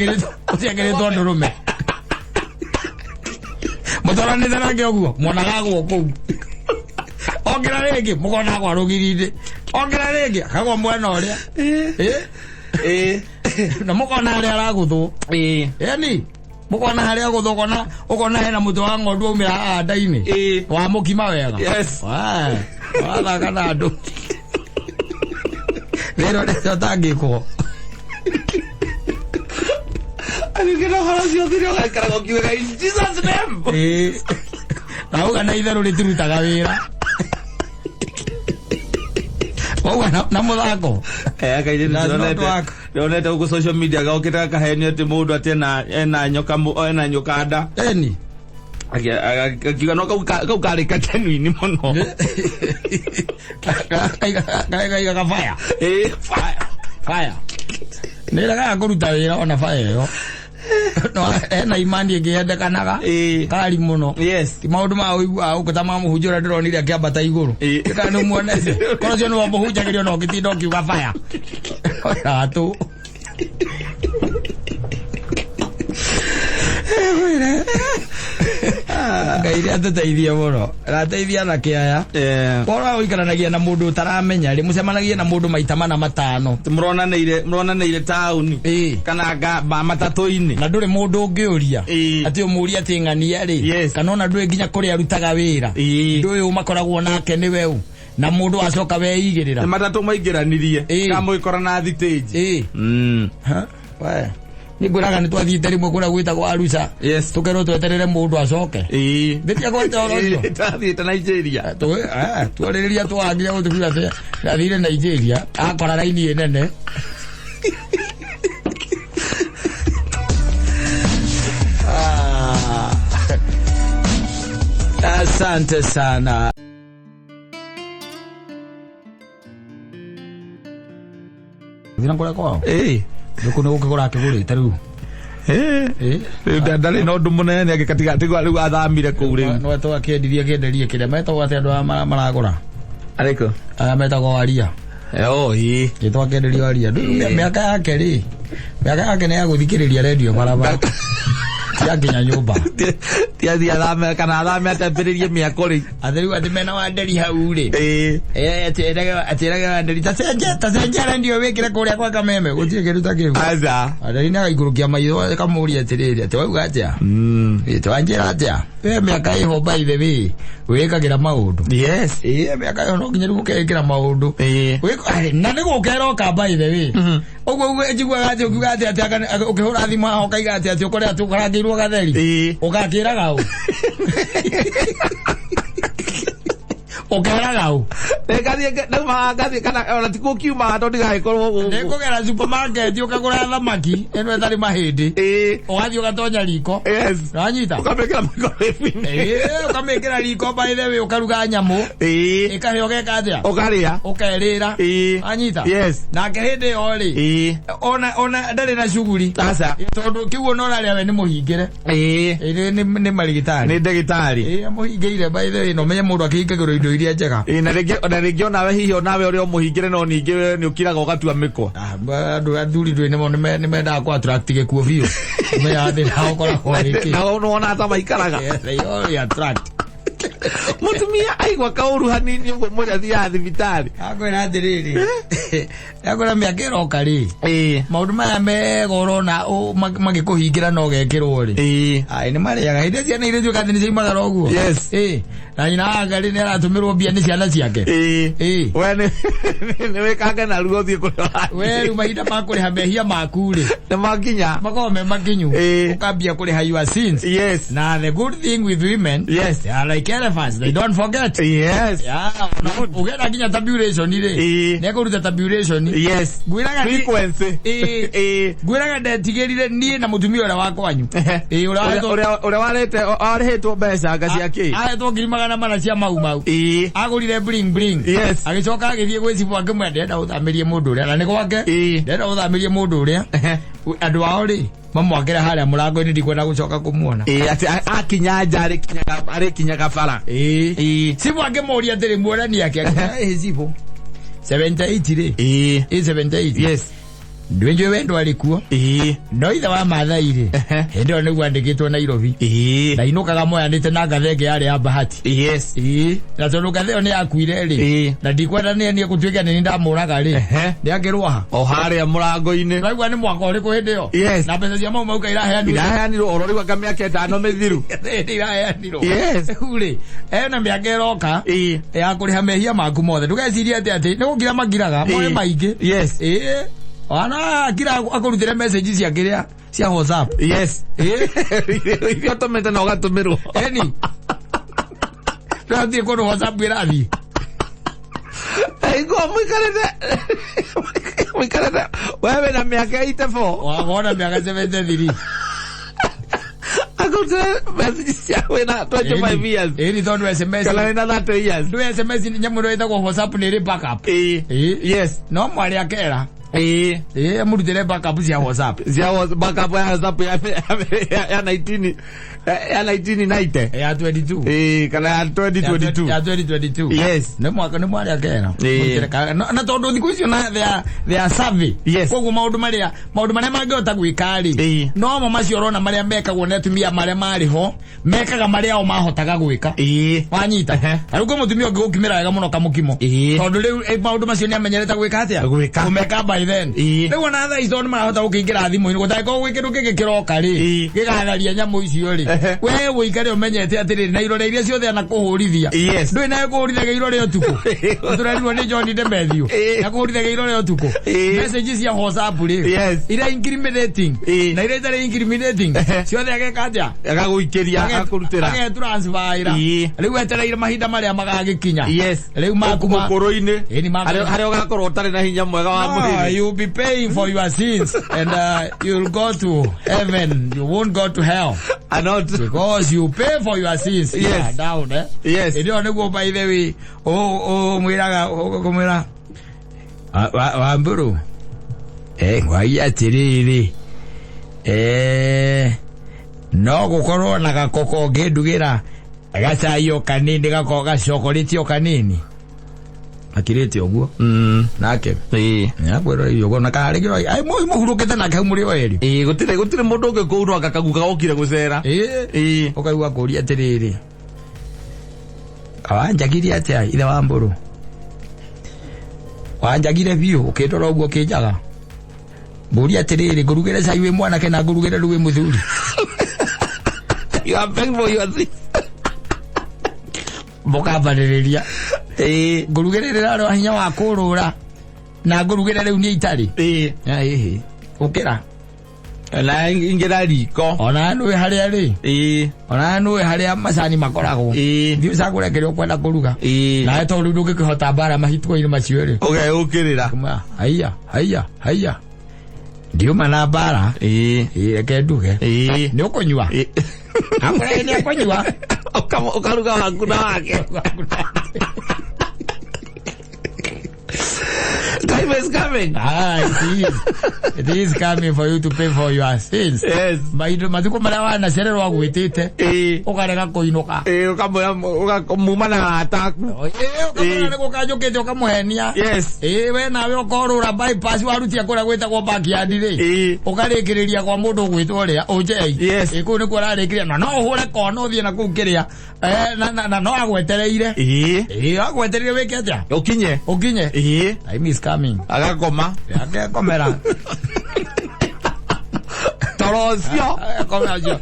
ekĩrĩtwo ndũrũme. Mũtwaranĩte nake ũguo mwonaga agwo kũu. Okĩra rĩngĩ mũkona agwa rũgiri-inĩ. Okĩra rĩngĩ akagwa mwena ũrĩa. Na mũkona harĩa aragũthwo. Ĩni mũkona harĩa agũthwo, ũkona ũkona hena mũtwe wa ng'ondu waumĩra haha nda-inĩ. Wa mũkima wega. Wathaka na andũ. Rĩrĩ ũrĩa ũtangĩkwo. Agĩkĩra ũhoro ũcio ũthire ũgaikaraga ũkiugaga in Jesus name. Na uga na itherũ rĩtirutaga wĩra. Wauga na mũthako. Kairĩtu. Does not work. Ndĩronete gũkũ social media gokĩte gakahenio atĩ mũndũ atĩ ena nyoka ena nyoka nda. Eni. Akiuga no kau karĩ kagenuine mũno. Kaigaga fire. Fire. Fire. Nĩ regaga kũruta wĩra ona fire ĩyo. No ena imani ĩngĩ yendekanaga. Kari mũno. Ti maũndũ ma ũiguaga gũkũ ta ma mũhunjia ũrĩa ndĩronire akĩambata igũrũ. Kana nĩ muonete. Korwo ũcio nĩwe mũhunjagĩrio na ũngĩtinda ũkiuga fire. Atũ. Ngai nĩ atũteithie mũno. Arateithia na kĩaya. Wona ũikaranagia na mũndũ ũtaramenya rĩ, mũcemanagia na mũndũ maita mana matano. Mũronanĩire taũni kana matatũ-inĩ. Na ndũrĩ mũndũ ũngĩũria. Atĩ ũmũrie atĩ ng'ania rĩ. Kana ona ndũĩ nginya kũrĩa arutaga wĩra. Ndũĩ ũ makoragwo nake nĩwe ũ. Na mũndũ acoka weigĩrĩra. Nĩ matatũ maingĩranirie. Kana mũgĩkora na thitĩnji. Ha? We. Nĩ ngwĩraga nĩ twathiĩte rĩmwe kũrĩa gwĩtagwo Arusha. Tũkerwo tweterere mũndũ acoke. Ndĩtia gwete ũhoro ũcio. Twathiĩte Nigeria. Twarĩrĩria twagire gũtũkiuga atĩ athire Nigeria akora raini ĩ nene. Asante sana. Thina kũrĩa kwao? Gũkũ nĩ gũkĩgũra akĩgũrĩte rĩu. Ndarĩ na ũndũ mũnene angĩkatiga tigwa rĩu athamire kũu rĩu. No etwo akĩendirie kĩenderie kĩrĩa metagwo atĩ andũ aya maragũra. Arĩkũ? Aya metagwo aria. Oh, ĩĩ. Gĩtwa kĩenderio aria. Mĩaka yake rĩ. Mĩaka yake nĩ ya gũthikĩrĩria redio barabara. Tiakinya nyũmba. Ti athiĩ athame kana athame atambĩrĩrie mĩako rĩ. Atĩ rĩu atĩ mena Wanderi hau rĩ. Ĩĩ. Atĩrage Wanderi ta cenjia redio wĩkĩre kũrĩa kwa Kameme gũtirĩ kĩndũ ta kĩu. Aca. Wanderi nĩ agaikũrũkia maitho akamũria atĩrĩrĩ atĩ wauga atĩa? Ĩ wanjĩra atĩa? We mĩaka ĩho by the way wĩkagĩra maũndũ. Yes. Ĩ mĩaka ĩyo no nginya rĩu ũkeĩkĩra maũndũ. Ĩĩ. Na nĩ gũka ĩroka by the way. Ũguo ũguo njiguaga atĩ ũkiuga atĩ atĩ ũkĩhũra thimũ haha ũkaiga atĩ atĩ ũkore atĩ ũkarangĩirwo gatheri. Ĩĩ. Ũgakĩraga ũ? Ũkeraga ũ? Ngathiĩ ndauma ngathiĩ kana ona ti gũkiuma tondũ ndigagĩkorwo gũkũ. Nĩngũgera supermarket ũkagũra thamaki ĩno ĩtarĩ mahĩndĩ. Ĩĩ. Ũgathiĩ ũgatonya riko. Yes. Ũranyita? Ũkamĩkĩra microwave-inĩ. Ĩĩ, ũkamĩkĩra riko by the way ũkaruga nyamũ. Ĩĩ. Ĩkahĩa ũgeka atĩa? Ũkarĩa. Ũkerĩra. Ĩĩ. Anyita? Yes. Nake hĩndĩ ĩyo rĩ, Ĩĩ. ona ndarĩ na cuguri. Aca. Tondũ kĩu ona ũrarĩa we nĩ mũhingĩre. Ĩĩ. Ĩĩ, nĩ marigitari. Nĩ ndagĩtarĩ. Ĩĩ, amũhingĩire by the way no menye mũndũ akĩhingagĩrwo indo iria njega. Ĩĩ, na rĩngĩ onawe hihi onawe ũrĩa ũmũhingĩre no ningĩ we nĩ ũkiraga ũgatua mĩkwa. Andũ athuri ndũĩ nĩ mendaga kũ attract gĩkuũ biũ. Menyaga thĩna ũkoragwo wĩ kĩ. Na nĩwona ta maikaraga. Yes, they always attract. Mũtumia aigua kaũru hanini ũguo mwĩre athiaga thibitarĩ. Akwĩra atĩrĩrĩ, akwĩra mĩaka ĩroka rĩ, Ĩĩ. maũndũ maya mega ũrona magĩkũhingĩra no ũgekĩrwo rĩ. Ĩĩ. Ai, nĩ marĩaga. Hĩndĩ ciana iria tuĩka atĩ nĩ ciaimagara ũguo. Yes. Ĩĩ. Na nyina anga rĩ nĩ aratũmĩrwo mbia nĩ ciana ciake. Ĩĩ. Ĩĩ. We nĩ wĩkange narua ũthiĩ kũrĩa ũrathiĩ. We rĩu mahinda ma kũrĩha mehia maku rĩ, Nĩ makinya. makoragwo me makinyu. Ĩĩ. Ũkambia kũrĩha your sins. Yes. Na the good thing with women, Yes. they are like elephants, they don't forget. Yes. Yeah, ũgenda nginya tabulation rĩ. Ĩĩ. Nĩekũruta tabulation. Yes. Ngwĩraga Frequency. Ĩĩ. Ĩĩ. Ngwĩraga ndetigĩrire niĩ na mũtumia ũrĩa wa kwanyu. Ĩĩ, ũrĩa Ũrĩa ũrĩa warĩte warĩhĩtwo mbeca anga cia kĩ? ahetwo 400,000 cia mau mau. Ĩĩ. Agũrire bling bling. Yes. Agĩcoka agĩthiĩ gwĩ cibũ akĩmwĩra ndĩrenda gũthamĩrie mũndũ ũrĩa na nĩ gwake. Ĩĩ. Ndĩrenda gũthamĩrie mũndũ ũrĩa. Andũ ao rĩ mamwakĩre harĩa mũrango-inĩ ndikwenda gũcoka kũmuona. Ĩĩ, atĩ akinya nja arĩkinyaga bara. Ĩĩ. Ĩĩ. Cibũ akĩmũria atĩrĩ muonani ake akĩmwĩra ĩĩ cibũ 78 rĩ. Ĩĩ. Ĩĩ 78. Yes. Ndwĩnjũĩ we ndwarĩ kuo. Ĩĩ. No ithe wa Maathai rĩ, hĩndĩ ĩyo nĩguo andĩkĩtwo Nairobi. Ĩĩ. Na inũkaga moyanĩte na ngathe ĩngĩ yarĩ ya Bahati. Yes. Ĩĩ. Na tondũ ngathe ĩyo nĩ yakuire rĩ, Ĩĩ. na ndikwenda nĩ niĩ gũtuĩke nĩ niĩ ndamũraga rĩ, nĩ akĩrwo ha? O harĩa mũrango-inĩ. Ũraigua nĩ mwaka ũrĩkũ hĩndĩ ĩyo? Yes. Na mbeca cia mau mau iraheanirwo. Iraheanirwo oro rĩu anga mĩaka ĩtano mĩthiru. Hĩndĩ iraheanirwo. Yes. Rĩu rĩ, ena mĩaka ĩroka Ĩĩ. ya kũrĩha mehia maku mothe. Ndũgecirie atĩ atĩ nĩ gũkira makiraga, moe Ĩĩ. maingĩ. Yes. Ĩĩ. Ona akira akũrutĩre message cia kĩrĩa cia WhatsApp. Yes. Ĩĩ. Iria ũtũmĩte na ũgatũmĩrwo. Eni. Ndũrathiĩ kũndũ WhatsApp ĩrathiĩ. Ngo mũikarĩte mũikarĩte we wĩna mĩaka 84. Wona mĩaka 73. Akũrutĩre message cia wĩna 25 years. Ĩni tondũ SMS. Kana wĩna 30 years. Ndũ SMS nyamũ ĩno ĩtagwo WhatsApp nĩ ĩrĩ backup. Ĩĩ. Ĩĩ. Yes. No mwarĩ akera. Ĩĩ. Ĩĩ amũrutĩre backup cia WhatsApp. Cia backup ya WhatsApp ya 19 ya 1990. Ya 22. Ĩĩ kana ya 2022. Ya 2022. Yes. Nĩ mwaka nĩ mwarĩ akera. Ĩĩ. Na tondũ thikũ icio na they are savvy. Yes. Koguo maũndũ marĩa mangĩhota gwĩka rĩ. Ĩĩ. No mo macio ũrona marĩa mekagwo nĩ atumia marĩa marĩ ho, mekaga marĩa o mahotaga gwĩka. Ĩĩ. Wanyita. Ta rĩu kwĩ mũtumia ũngĩ gũkimĩra wega mũno kamũkimo. Ĩĩ. Tondũ rĩu maũndũ macio nĩ amenyerete gwĩka atĩa? Gwĩka. Kũmeka by then. Ĩĩ. Rĩu ona thaa ici tondũ nĩ marahota gũkĩingĩra thimũ-inĩ gũtangĩkorwo gwĩ kĩndũ kĩngĩ kĩroka rĩ, gĩgatharia nyamũ icio rĩ. We ũikare ũmenyete atĩrĩrĩ na irore iria ciothe anakũhũrithia. Yes. Ndũĩ nawe kũhũrithagia irore ũtukũ. Tũrerirwo nĩ John Demethiũ. Ĩĩ. Akũhũrithagia irore ũtukũ. Ĩĩ. Message cia WhatsApp rĩ. Yes. Iria incriminating. Ĩĩ. Na iria itarĩ incriminating. Ciothe ageka atĩa? Agagũikĩria agakũrutĩra. Agetransferira. Ĩĩ. Rĩu etereire mahinda marĩa magagĩkinya. Yes. Rĩu maku ma Ũkũrũ-inĩ. Ĩni maku. Harĩa ũgakorwo ũtarĩ na hinya mwega wa No, mwĩrĩ. you'll be paying for your sins and you'll go to heaven. You won't go to hell. Not. Because you pay for your sins. Yes. Yeah, down, eh? Yes. Ĩndĩ nĩguo by the way, mwĩraga ũkũmwĩra Wambũrũ. Ngwagia atĩrĩrĩ. No gukorwo na gakoko ngĩndugĩra gacai o kanini, gako gacokorĩtio kanini, akirĩte ũguo. Nake nĩakwĩrora irio ũguo na karĩgĩro ai mũhurũkĩte nake hau mũrĩ o erĩ. Ĩĩ, gũtirĩ mũndũ ũngĩ kũu no akakaguka gokire gũcera. Ĩĩ, ũkaigua kũria atĩrĩrĩ, wanjagire atĩa ithe wa mbũrũ, wanjagire biũ ũkĩndora ũguo ũkĩnjaga, ngũria atĩrĩrĩ, ngũrugĩre cai wĩ mwanake na ngũrugĩre rĩu wĩ mũthuri? You are paying for your sins. Mũkambanĩrĩria. Ngũrugĩre rĩrarĩ wa hinya wa kũrũra na ngũrugĩre rĩu niĩ itarĩ. Ĩhĩ, ũkĩra. Na ingĩra riko. Ona nũĩ harĩa rĩ. Ona nũĩ harĩa macani makoragwo. Thiĩ ũcagũre kĩrĩa ũkwenda kũruga. Nawe tondũ rĩu ndũngĩkĩhota mbara mahitukũ-inĩ macio rĩ. Ũgeyũkĩrĩra. Kuma, haiya haiya haiya, ndiuma na mbara. Ĩĩ, reke nduge. Nĩ ũkũnyua? Akwĩra nĩ ekũnyua. Ũkaruga waku na wake. Time is coming. Ah, it is. It is coming for you to pay for your sins. Yes. Mahinda matukũ marĩa wanacererwo agwĩtĩte ũkarega kũinũka. Ĩĩ, ũkamwĩra muma na arata aku. Ĩĩ, ũkamwĩra nĩ gũkanjũkĩte, ũkamũhenia. Yes. Ĩĩ, we nawe ũkorũra bypass warutia kũrĩa gwĩtagwo backyard rĩ. Ũkarĩkĩrĩria kwa mũndũ ũgwĩtwo ũrĩa ũnjei. Yes. Ĩĩ, kũu nĩkuo ũrarĩkĩria na no ũhũre kona ũthiĩ na kũu kĩrĩa. Na no agwetereire. Ĩĩ, agwetereire wĩke atĩa? Ũkinye. Ũkinye. Time is coming. Agakoma. Akekomera. Toro ũcio. Agekomera ũcio.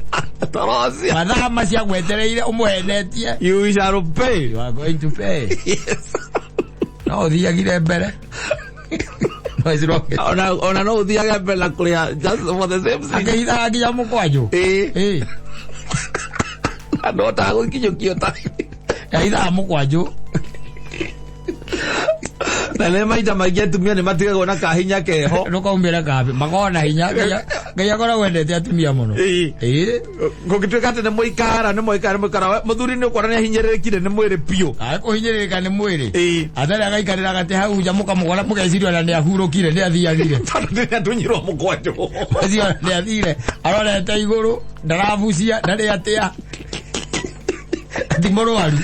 Toro ũcio. Mathaa macio agwetereire ũmũhenetie. You shall pay. You are going to pay. Yes. No ũthiagire mbere. No ĩciroke. Ona no ũthiage mbere na kũrĩa just for the same thing. Akĩhithaga nginya mũkwanjũ. Ĩĩ. No tagũkinyũkio ta. Ahithaga mũkwanjũ. Na nĩ maita maingĩ atumia nĩ matigagwo na kahinya keho. Ndũkaumĩre kambĩ. Makoragwo na hinya. Ngai akoragwo endete atumia mũno. Ĩĩ. Gũgĩtuĩka atĩ nĩ mũikara nĩ mũikara nĩ mũikara, mũthuri nĩ ũkuona nĩ ahinyĩrĩrĩkire nĩ mwĩrĩ biũ. Kũhinyĩrĩrĩka nĩ mwĩrĩ. Atarĩ agaikarĩra gatĩ hau nja, mũkamũgora mũgeciria ona nĩ ahurũkire, nĩ athiagire. Tondũ nĩ atunyirwo mũkwanjũ. Ũcio nĩ athire arorete igũrũ, ndarabucia, ndarĩ atĩa, ti mũrwaru,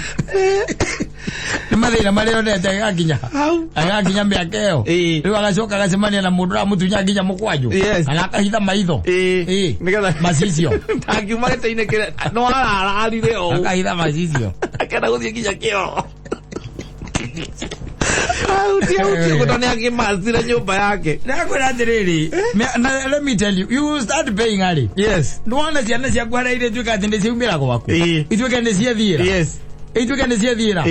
nĩ mathĩna marĩa onete agakinya Hau. Agakinya mĩaka ĩyo. Rĩu agacoka agacemania na mũndũ ũramũtunya nginya mũkwanjũ. Kana akahitha maitho. Nĩgetha macicio. Ndangiuma gĩtĩ-inĩ kĩrĩa no arararire ũũ. Akahitha macicio. Akenda gũthiĩ nginya kĩoro. Hau ti hau ti ũguo, nĩ akĩmacire nyũmba yake. Ndakwĩra atĩrĩrĩ, na let me tell you, you start paying early. Nĩwona ciana ciaku harĩa irĩtuĩka atĩ nĩciaumĩra gwaku, ituĩke nĩ ciathiĩra, ituĩke nĩ ciathiĩra,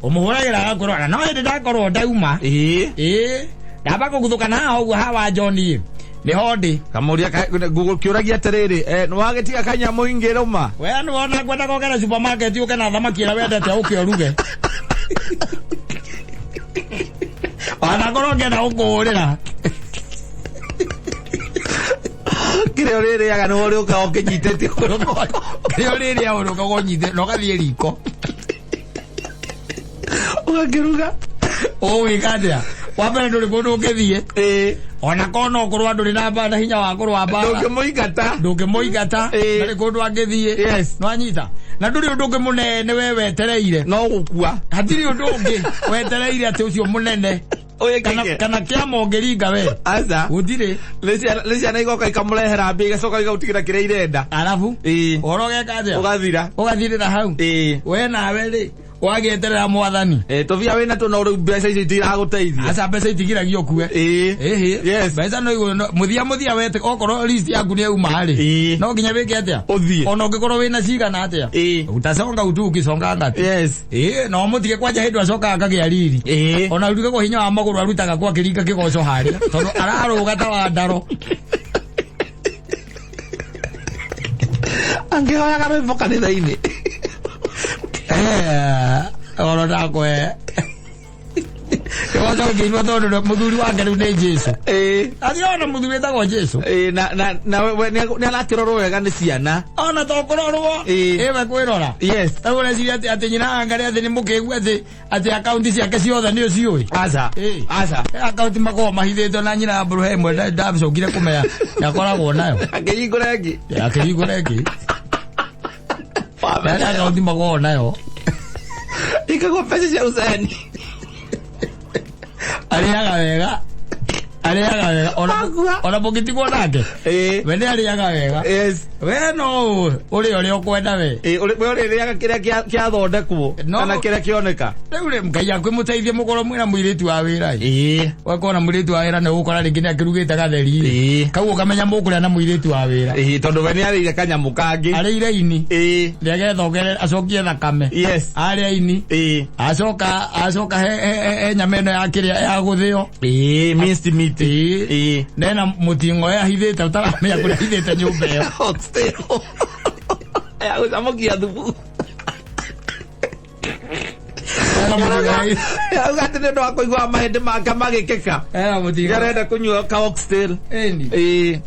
ũmũhũragĩra agakwĩra no hĩndĩ ndakorwo ndauma. Ĩĩ, ndamba kũguthũka na haha ũguo hawa John ĩ nĩho ndĩ. Kamũria Google kĩũragia atĩrĩrĩ, nĩ wagĩtiga kanyamũ ingĩrũma? We nĩwona ngwenda kogera supermarket ũke na thamaki ĩrĩa wendete ũke ũruge, wanakorwo ngĩenda gũkũhũrĩra. Kĩrĩa ũrĩrĩaga nĩwe ũrĩũkaga ũkĩnyitĩtie. Kĩrĩa ũrĩrĩa ũrĩũkaga ũnyite na ũgathiĩ riko. Ũgakĩruga. Ũgwĩka atĩa? Wa mbere ndũrĩ kũndũ ũngĩthiĩ. Ona korwo no kũrũa, ndũrĩ na na hinya wa kũrũa mbara. Ndũngĩmũingata. Ndũngĩmũingata. Ndarĩ kũndũ angĩthiĩ. Nĩwanyita na ndũrĩ ũndũ ũngĩ mũnene we wetereire. No gũkua. Hatirĩ ũndũ ũngĩ wetereire atĩ ũcio mũnene kana, Ũyĩkĩke. kana kĩama ũngĩringa we. Aca. Gũtirĩ. Nĩ ciana igoka ikamũrehera mbia, igacoka igaũtigĩra kĩrĩa irenda. Arabu ũhoro ũgeka atĩa? Ũgathira. Ũgathirĩra hau. We nawe rĩ, wagĩeterera mwathani. Tũbia wĩna tuo no rĩu mbeca icio itiragũteithia. Aca, mbeca itigiragia ũkue. Ĩĩ. Ĩhĩ. Yes. Mbeca no igũrũ mũthia mũthia wete okorwo list yaku nĩ yauma rĩ, no nginya wĩke atĩa? Ũthiĩ. Ona ũngĩkorwo wĩna cigana atĩa, utasonga utu ukisonganga tu. Ĩĩ, no mũtige kwanja hĩndĩ acokaga akagĩa riri. Ona ũruge kwa hinya wa magũrũ arutaga kwa kĩringa kĩgoco harĩa tondũ ararũga ta wa ndaro. Angĩhoyaga rwĩmbo kanitha-inĩ. Oro ndakwe. Kĩgoco gĩkĩinwo tondũ mũthuri wake rĩu nĩ Jesu. Athiĩ ona mũthuri wĩtagwo Jesu. Na we nĩ arakĩrorwo wega nĩ ciana. Ona to kũrorwo. Ĩwe kwĩrora. Yes. Rĩu ũreciria atĩ nyina angari atĩ nĩ mũkĩgu atĩ akaunti ciake ciothe nĩ ũciũĩ. Aca. Aca. Akaunti makoragwo mahithĩtwo na nyina Mbũrũ he ĩmwe ndacokire kũmenya nĩakoragwo nayo. Akĩhingũra ĩngĩ. Akĩhingũra ĩngĩ. Na akaunti makoragwo nayo. Ikagwo mbeca cia uceni. Arĩaga wega. Arĩaga wega. Ona mũngĩtigwo nake. We nĩ arĩaga wega. Yes. We no ũrĩa ũrĩa ũkwenda we. We ũrĩrĩaga kĩrĩa kĩathondekwo kana kĩrĩa kĩoneka. Rĩu rĩ Ngai akwĩmũteithie mũkorwo mwĩna mũirĩtu wa wĩra. Wakorwo na mũirĩtu wa wĩra nĩ ũgũkora rĩngĩ nĩ akĩrugĩte gatheri. Kau ũkamenya mũkũrĩa na mũirĩtu wa wĩra. Tondũ we nĩ arĩire kanyamũ kangĩ. Arĩire ini. Nĩagetha ongerere acokie thakame. Yes. Arĩa ini. Acoka he nyama ĩno ya kĩrĩa ya gũthĩo. Minced meat. Nena mũting'o ahithĩte ũtaramenya kũrĩa ahithĩte nyũmba ĩyo. Oxtail. Ya gũcamũkia thubu. Auga atĩ nĩ ũndũ wa kũigua mahĩndĩ make magĩkĩka. Nĩarenda kũnyua ka oxtail.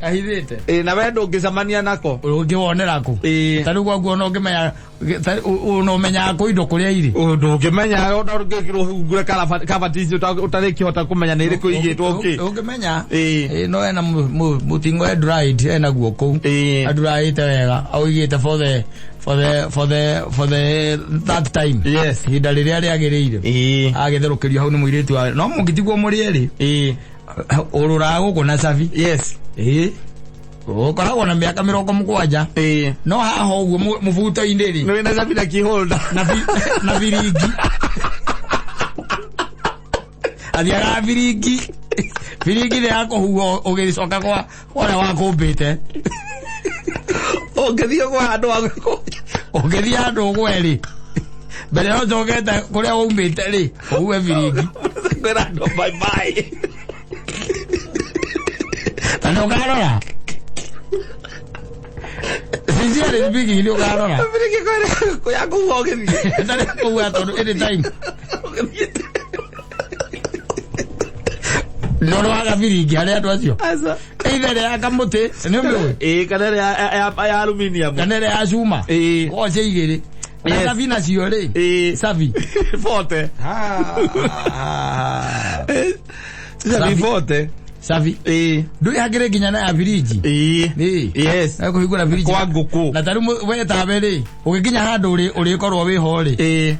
Ahithĩte. Na we ndũngĩcemania nako. Ũngĩwonera kũ? Ta rĩu gwaku ona ũngĩmenya ũmenyaga kũ indo kũrĩa irĩ. Ndũngĩmenya ũngĩkĩrwo hungure kabati icio ũtarĩkĩhota kũmenya nĩ irĩkũ igĩtwo kĩ. Ũngĩmenya. No ena mũting'o e dried enaguo kũu. Aduraĩte wega aũigĩte for the that time. Yes. Ihinda rĩrĩa rĩagĩrĩire. Agĩtherũkĩrio hau nĩ mũirĩtu wa no mũngĩtigwo mũrĩ erĩ. Ũrũraga gũkũ na cabi. Yes. Ũkoragwo na mĩaka 70. No haha ũguo mũbuto-inĩ rĩ. Nĩ wĩna cabi na keyholder. Na biringi. Athiaga biringi. Biringi nĩ ya kũhuhwo ũgĩcoka kwa ũrĩa wakũmbĩte. Ũngĩthiĩ gwa handũ wa ũngĩthiĩ handũ ũgwe rĩ. Mbere ya ũcokete kũrĩa waumĩte rĩ, ũhuhe biringi. Kwĩra andũ bye bye. Na nĩ ũkarora. Sincerely speaking, nĩ ũkarora. Biringi ya kũhuha ũgĩthiĩ. Ĩtarĩ kũhuha tondũ anytime. No waga biringi harĩ andũ acio. Aca. Either ya kamũtĩ, nĩ ũmĩũĩ? Kana ĩrĩa ya aluminium. Kana ĩrĩa ya cuma. Koragwo cia igĩrĩ. Na cabi nacio rĩ. Cabi. Bote. Cabi bote. Cabi. Ndũĩ hakĩrĩ nginya na ya biriji. Yes. Kũhingũra biriji. Kwa ngũkũ. Na ta rĩu we tawe rĩ, ũgĩkinya handũ ũrĩkorwo wĩho rĩ.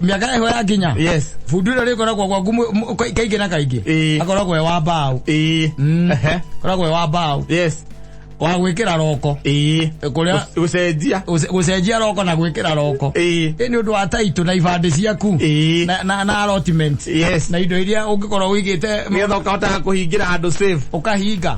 Mĩaka ĩho yakinya. Yes. Bundi ũrĩa ũrĩkoragwo gwaku kaingĩ na kaingĩ. Akoragwo e wa mbaũ. Akoragwo e wa mbaũ. Yes. Wa gwĩkĩra roko. Kũrĩa gũcenjia. Gũcenjia roko na gwĩkĩra roko. Nĩ ũndũ wa taitũ na ibandĩ ciaku. Na allotment. Yes. Na indo iria ũngĩkorwo ũigĩte nĩgetha ũkahotaga kũhingĩra handũ safe. Ũkahinga.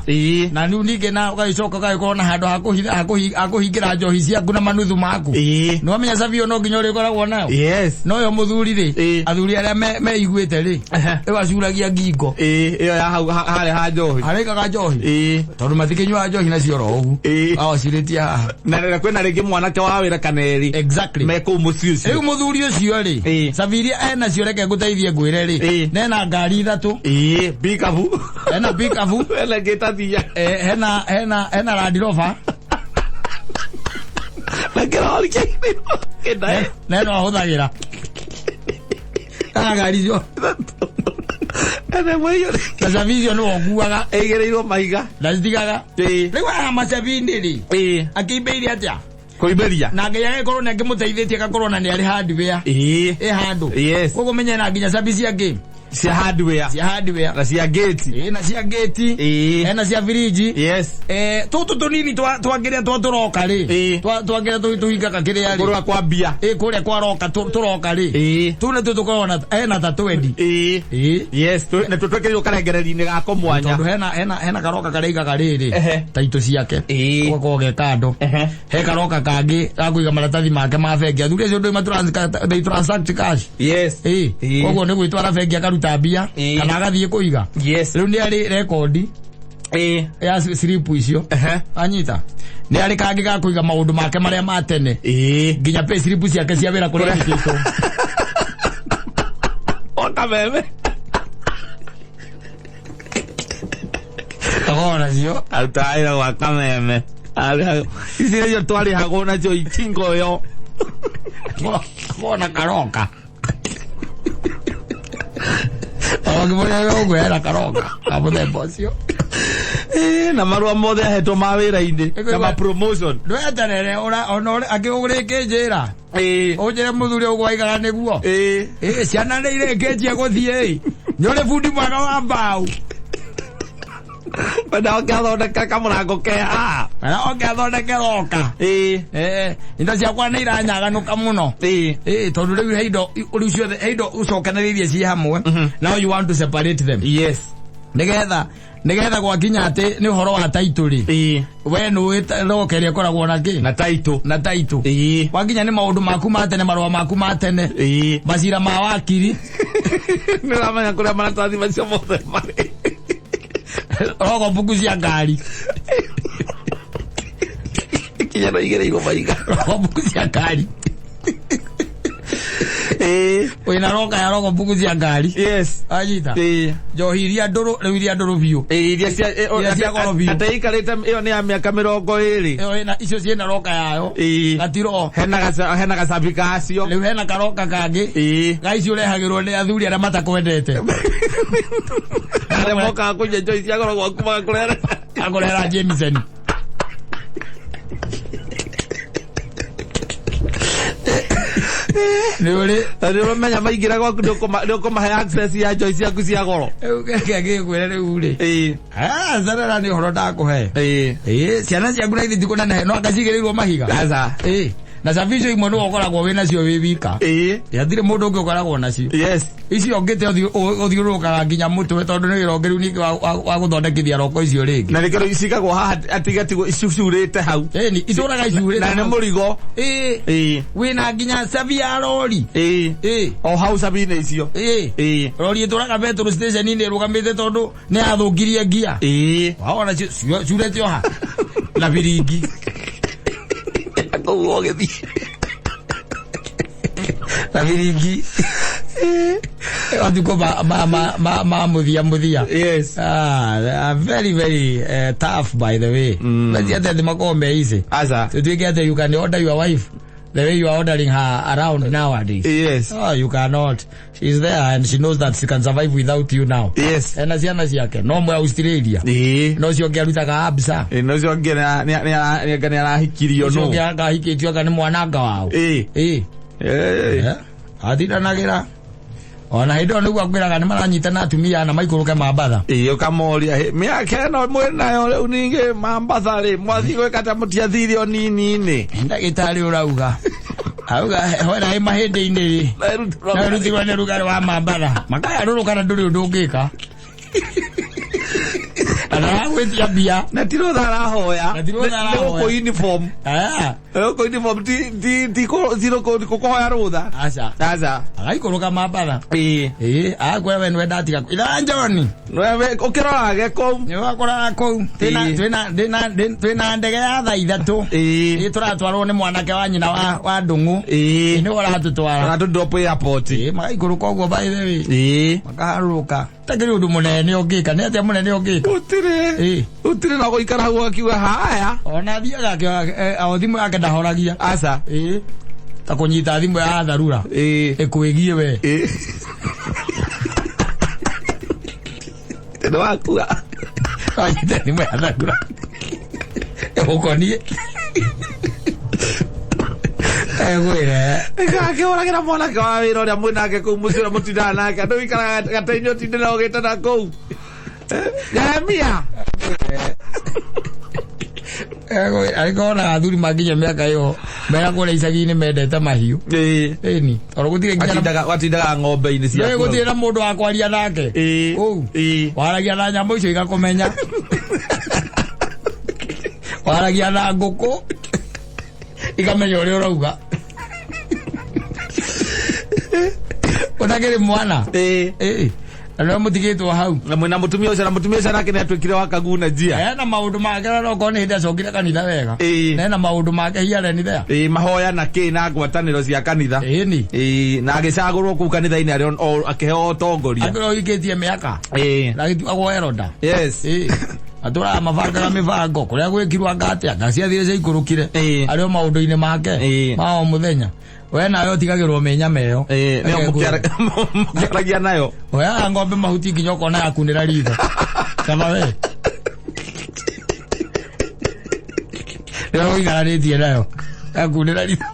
Na rĩu ningĩ na ũgagĩcoka ũgagĩkorwo na handũ ha kũhingĩra njohi ciaku na manuthu maku. Nĩ wamenya cabi ĩyo no nginya ũrĩkoragwo nayo. Yes. No yo mũthuri rĩ, athuri arĩa meiguĩte rĩ, ĩyo acuragia ngingo. Ĩyo ya hau harĩa ha njohi. Harĩa njohi. Tondũ matikĩnyuaga njohi nacio oro ũguo. Awacirĩtie haha. Na kwĩna rĩngĩ mwanake wa wĩra kana erĩ. Exactly. Me kũu mũciĩ ũcio. Rĩu mũthuri ũcio rĩ, cabi iria enacio reke ngũteithie ngwĩre rĩ, nena ngari ithatũ. Pikabu. Hena pikabu. Hena ngĩtathia. Hena Land Rover. Na kĩrori kĩndae. Na ĩno ahũthagĩra. Kana ngari icio. Ene mwe Na cabi icio nĩwe ũkuaga. Ĩigĩrĩirwo mahiga. Na citigaga. Rĩu haha macabi-inĩ rĩ, akĩimbĩire atĩa? Kũimbĩria. Na Ngai agĩkorwo nĩ akĩmũteithĩtie agakorwo na nĩ arĩ hardware. Ĩ handũ. Yes. Koguo menye na nginya cabi cia ngĩ. Cia hardware. Cia hardware. Na cia gate. Na cia gate. Hena cia firiji. Yes. Tũtũ tũnini twangĩrĩa twa tũroka rĩ. Twangĩrĩa tũhingaga kĩrĩa rĩ. Kũrĩa kwa mbia. Kũrĩa kwa roka tũroka rĩ. Tũu nĩtuo tũkoragwo na hena ta twendi. Yes, na tũtwĩkĩrirwo karengereri-inĩ gako mwanya. Tondũ hena karoka karĩa aigaga rĩrĩ. Taitũ ciake. Ũgakorwo ge kando. He karoka kangĩ ga kũiga maratathi make ma bengi. Athuri acio ndũĩ they transact cash. Yes. Koguo nĩ gwĩtwara bengi akaruta mbia kana agathiĩ kũiga. Yes. Rĩu nĩ arĩ rekondi ya slip icio. Anyita. Nĩ arĩ kangĩ ga kũiga maũndũ make marĩa ma tene. Nginya pay slip ciake cia wĩra kũrĩa arutĩtwo. O kameme. Akoragwo nacio. Arutaga wĩra gwa Kameme. Ici nĩcio twarĩhagwo nacio itingo ĩyo. Akoragwo na karoka. Wakĩmũrĩa ũguo hena karoka ka mũthemba ũcio. Na marũa mothe ahetwo ma wĩra-inĩ na ma promotion. Ndweterere ona angĩgũrĩkĩnjĩra. Ũnjĩre mũthuri ũguo waigaga nĩguo. Ciana nĩ irĩkĩtie gũthiĩ. Nĩ ũrĩ bundi mwega wa mbaũ. Wenda oke athondeke kamũrango ke haha. Wenda oke athondeke roka. Indo ciakwa nĩ iranyaganũka mũno. Tondũ rĩu he indo rĩu ciothe he indo ũcokanĩrĩirie ciĩ hamwe. Now you want to separate them. Yes. Nĩgetha gwakinya atĩ nĩ ũhoro wa title rĩ. We nĩũĩ roka ĩrĩa ĩkoragwo na kĩ? Na title. Na title. Wakinya nĩ maũndũ maku ma tene, marũa maku ma tene. Macira ma wakiri. Nĩ ũramenya kũrĩa maratathi macio mothe marĩ. Rogo mbuku cia ngari. Kinya no igĩrĩirwo maiga. Rogo mbuku cia ngari. Wĩna roka ya rogo mbuku cia ngari. Yes. Anyita. Njohi iria ndũrũ, rĩu iria ndũrũ biũ. Iria cia Iria cia goro biũ. Ate ikarĩte ĩyo nĩ ya mĩaka 20. Ĩyo ĩna icio ciĩna roka yayo. Gatiro. Hena gacabi kacio. Rĩu hena karoka kangĩ. Ga icio ũrehagĩrwo nĩ athuri arĩa matakwendete. Arĩa mokaga kũnyua njohi cia goro gwaku magakũrehera. Akũrehera Jameson. Nĩ ũrĩ. Na nĩ ũramenya maingĩra gwaku nĩ ũkũmahe access ya njohi ciaku cia goro. Rĩu keke ngĩkwĩre rĩu rĩ. Zarara nĩ ũhoro ndakũhe. Ciana ciaku na ithe tikũnenehe no angacigĩrĩirwo mahiga. Aca. Na cabicio imwe nĩwe ũkoragwo wĩ nacio wĩ wika. Hatirĩ mũndũ ũngĩ ũkoragwo nacio. Yes. Icio ũngĩte ũthiũrũrũkaga nginya mũtwe tondũ nĩ wĩra ũngĩ rĩu ningĩ wa gũthondekithia roko icio rĩngĩ. Na nĩkĩo icikagwo haha atigatigwo icurĩte hau. Ĩni, itũraga icurĩte. Na nĩ mũrigo. Wĩna nginya cabi ya rori. O hau cabi-inĩ icio. Rori ĩtũraga petrol station-inĩ ĩrũgamĩte tondũ nĩ yathũkirie ngia. Wawona curĩte o ha. Na biringi. Kũu ũgĩthiĩ. Na biringi. Matukũ ma mũthia mũthia. Yes. Very very tough by the way. But yet the makoragwo me easy. Aca. Tutuike atĩ you can order your wife the way you are ordering her around nowadays. Yes. Oh, you cannot. She's there and she knows that she can survive without you now. Yes. Ena ciana ciake no mwe Australia. No cio ũngĩ arutaga absa. No cio ũngĩ nĩ arahikirio Ũcio no. ũngĩ angahikĩtio anga nĩ mwananga wao. Athindanagĩra. Ona hĩndĩ ĩyo nĩguo akwĩraga nĩ maranyitana atumia na maikũrũke Mambatha. Ũkamoria, mĩaka ĩno mwĩ nayo rĩu ningĩ Mambatha rĩ, mwathiĩ gwĩka ta mũtiathire o nini-inĩ. Ndagĩtarĩ ũrauga. Auga hwera ĩ mahĩndĩ-inĩ rĩ. Na rutirwo nĩ rugarĩ wa Mambatha. Makayarũrũka na ndũrĩ ũndũ ũngĩka. Na ndaragwĩtia mbia. Na ti rũtha arahoya. Na ti rũtha arahoya. Nĩ gũkũ uniform. Nĩ gũkũ uniform ti kũhoya rũtha. Aca. Aca. Agaikũrũka Mambatha. Akwĩra we nĩwe ndatiga. Itha John. Nĩwe ũkĩrorage kũu. Nĩwe ũkoraga kũu. Twĩna ndege ya thaa 3. Tũratwarwo nĩ mwanake wa nyina wa Ndung'u. Nĩwe ũratũtwara. Aratũ drop airport. Magaikũrũka ũguo by the way. Makaharũrũka. Takĩrĩ ũndũ mũnene ũngĩka. Nĩ atĩa mũnene ũngĩka? Gũtirĩ. Gũtirĩ na gũikara hau akiuga haya. Ona athiaga o thimũ yake ndahoragia. Aca. Ta kũnyita thimũ ya tharura. Ĩkwĩgiĩ we. Nĩ wakua. Anyita thimũ ya tharura. Ĩgũkoniĩ. Egwĩre. Akĩhũragĩra mwanake wa wĩra ũrĩa mwĩ nake kũu mũciĩ ũrĩa mũtindaga nake. Andũ wĩikaraga gatainĩ ũtindĩra ũgĩtana kũu. Jeremia. Angĩkorwo na athuri makinya mĩaka ĩyo mera kũrĩa icagi-inĩ mendete mahiũ. Ĩni. Tondũ gũtirĩ nginya Watindaga ng'ombe-inĩ ciaku. Gũtirĩ na mũndũ wa kwaria nake. Kũu. Waragia na nyamũ icio igakũmenya. Waragia na ngũkũ ikamenya ũrĩa ũrauga. Ũtakĩrĩ mwana. Na nĩwe mũtigĩtwo hau. Na mwĩna mũtumia ũcio, na mũtumia ũcio nake nĩatuĩkire wa kaguna njia. Ena maũndũ make na okorwo nĩ hĩndĩ acokire kanitha wega. Na ena maũndũ make here and there. Mahoya na kĩ na ngwatanĩro cia kanitha. Ĩni. Na agĩcagũrwo kũu kanitha-inĩ arĩ akĩheo ũtongoria. Akĩrwo ũhikĩtie mĩaka. Na agĩtuagwo elder. Yes. Matũraga mabangaga mĩbango kũrĩa gwĩkirwo anga atĩa, anga ciathire ciaikũrũkire. Ĩĩ. Arĩ o maũndũ-inĩ make Ĩĩ. ma o mũthenya. We nawe ũtigagĩrwo mĩnyama ĩyo. Ĩĩ, nĩyo mũkĩaragia nayo. Oyaga ng'ombe mahuti nginya ũkona yakunĩra ritho. Kaba we. Nĩyo ũigaranĩtie nayo. Yakunĩra ritho.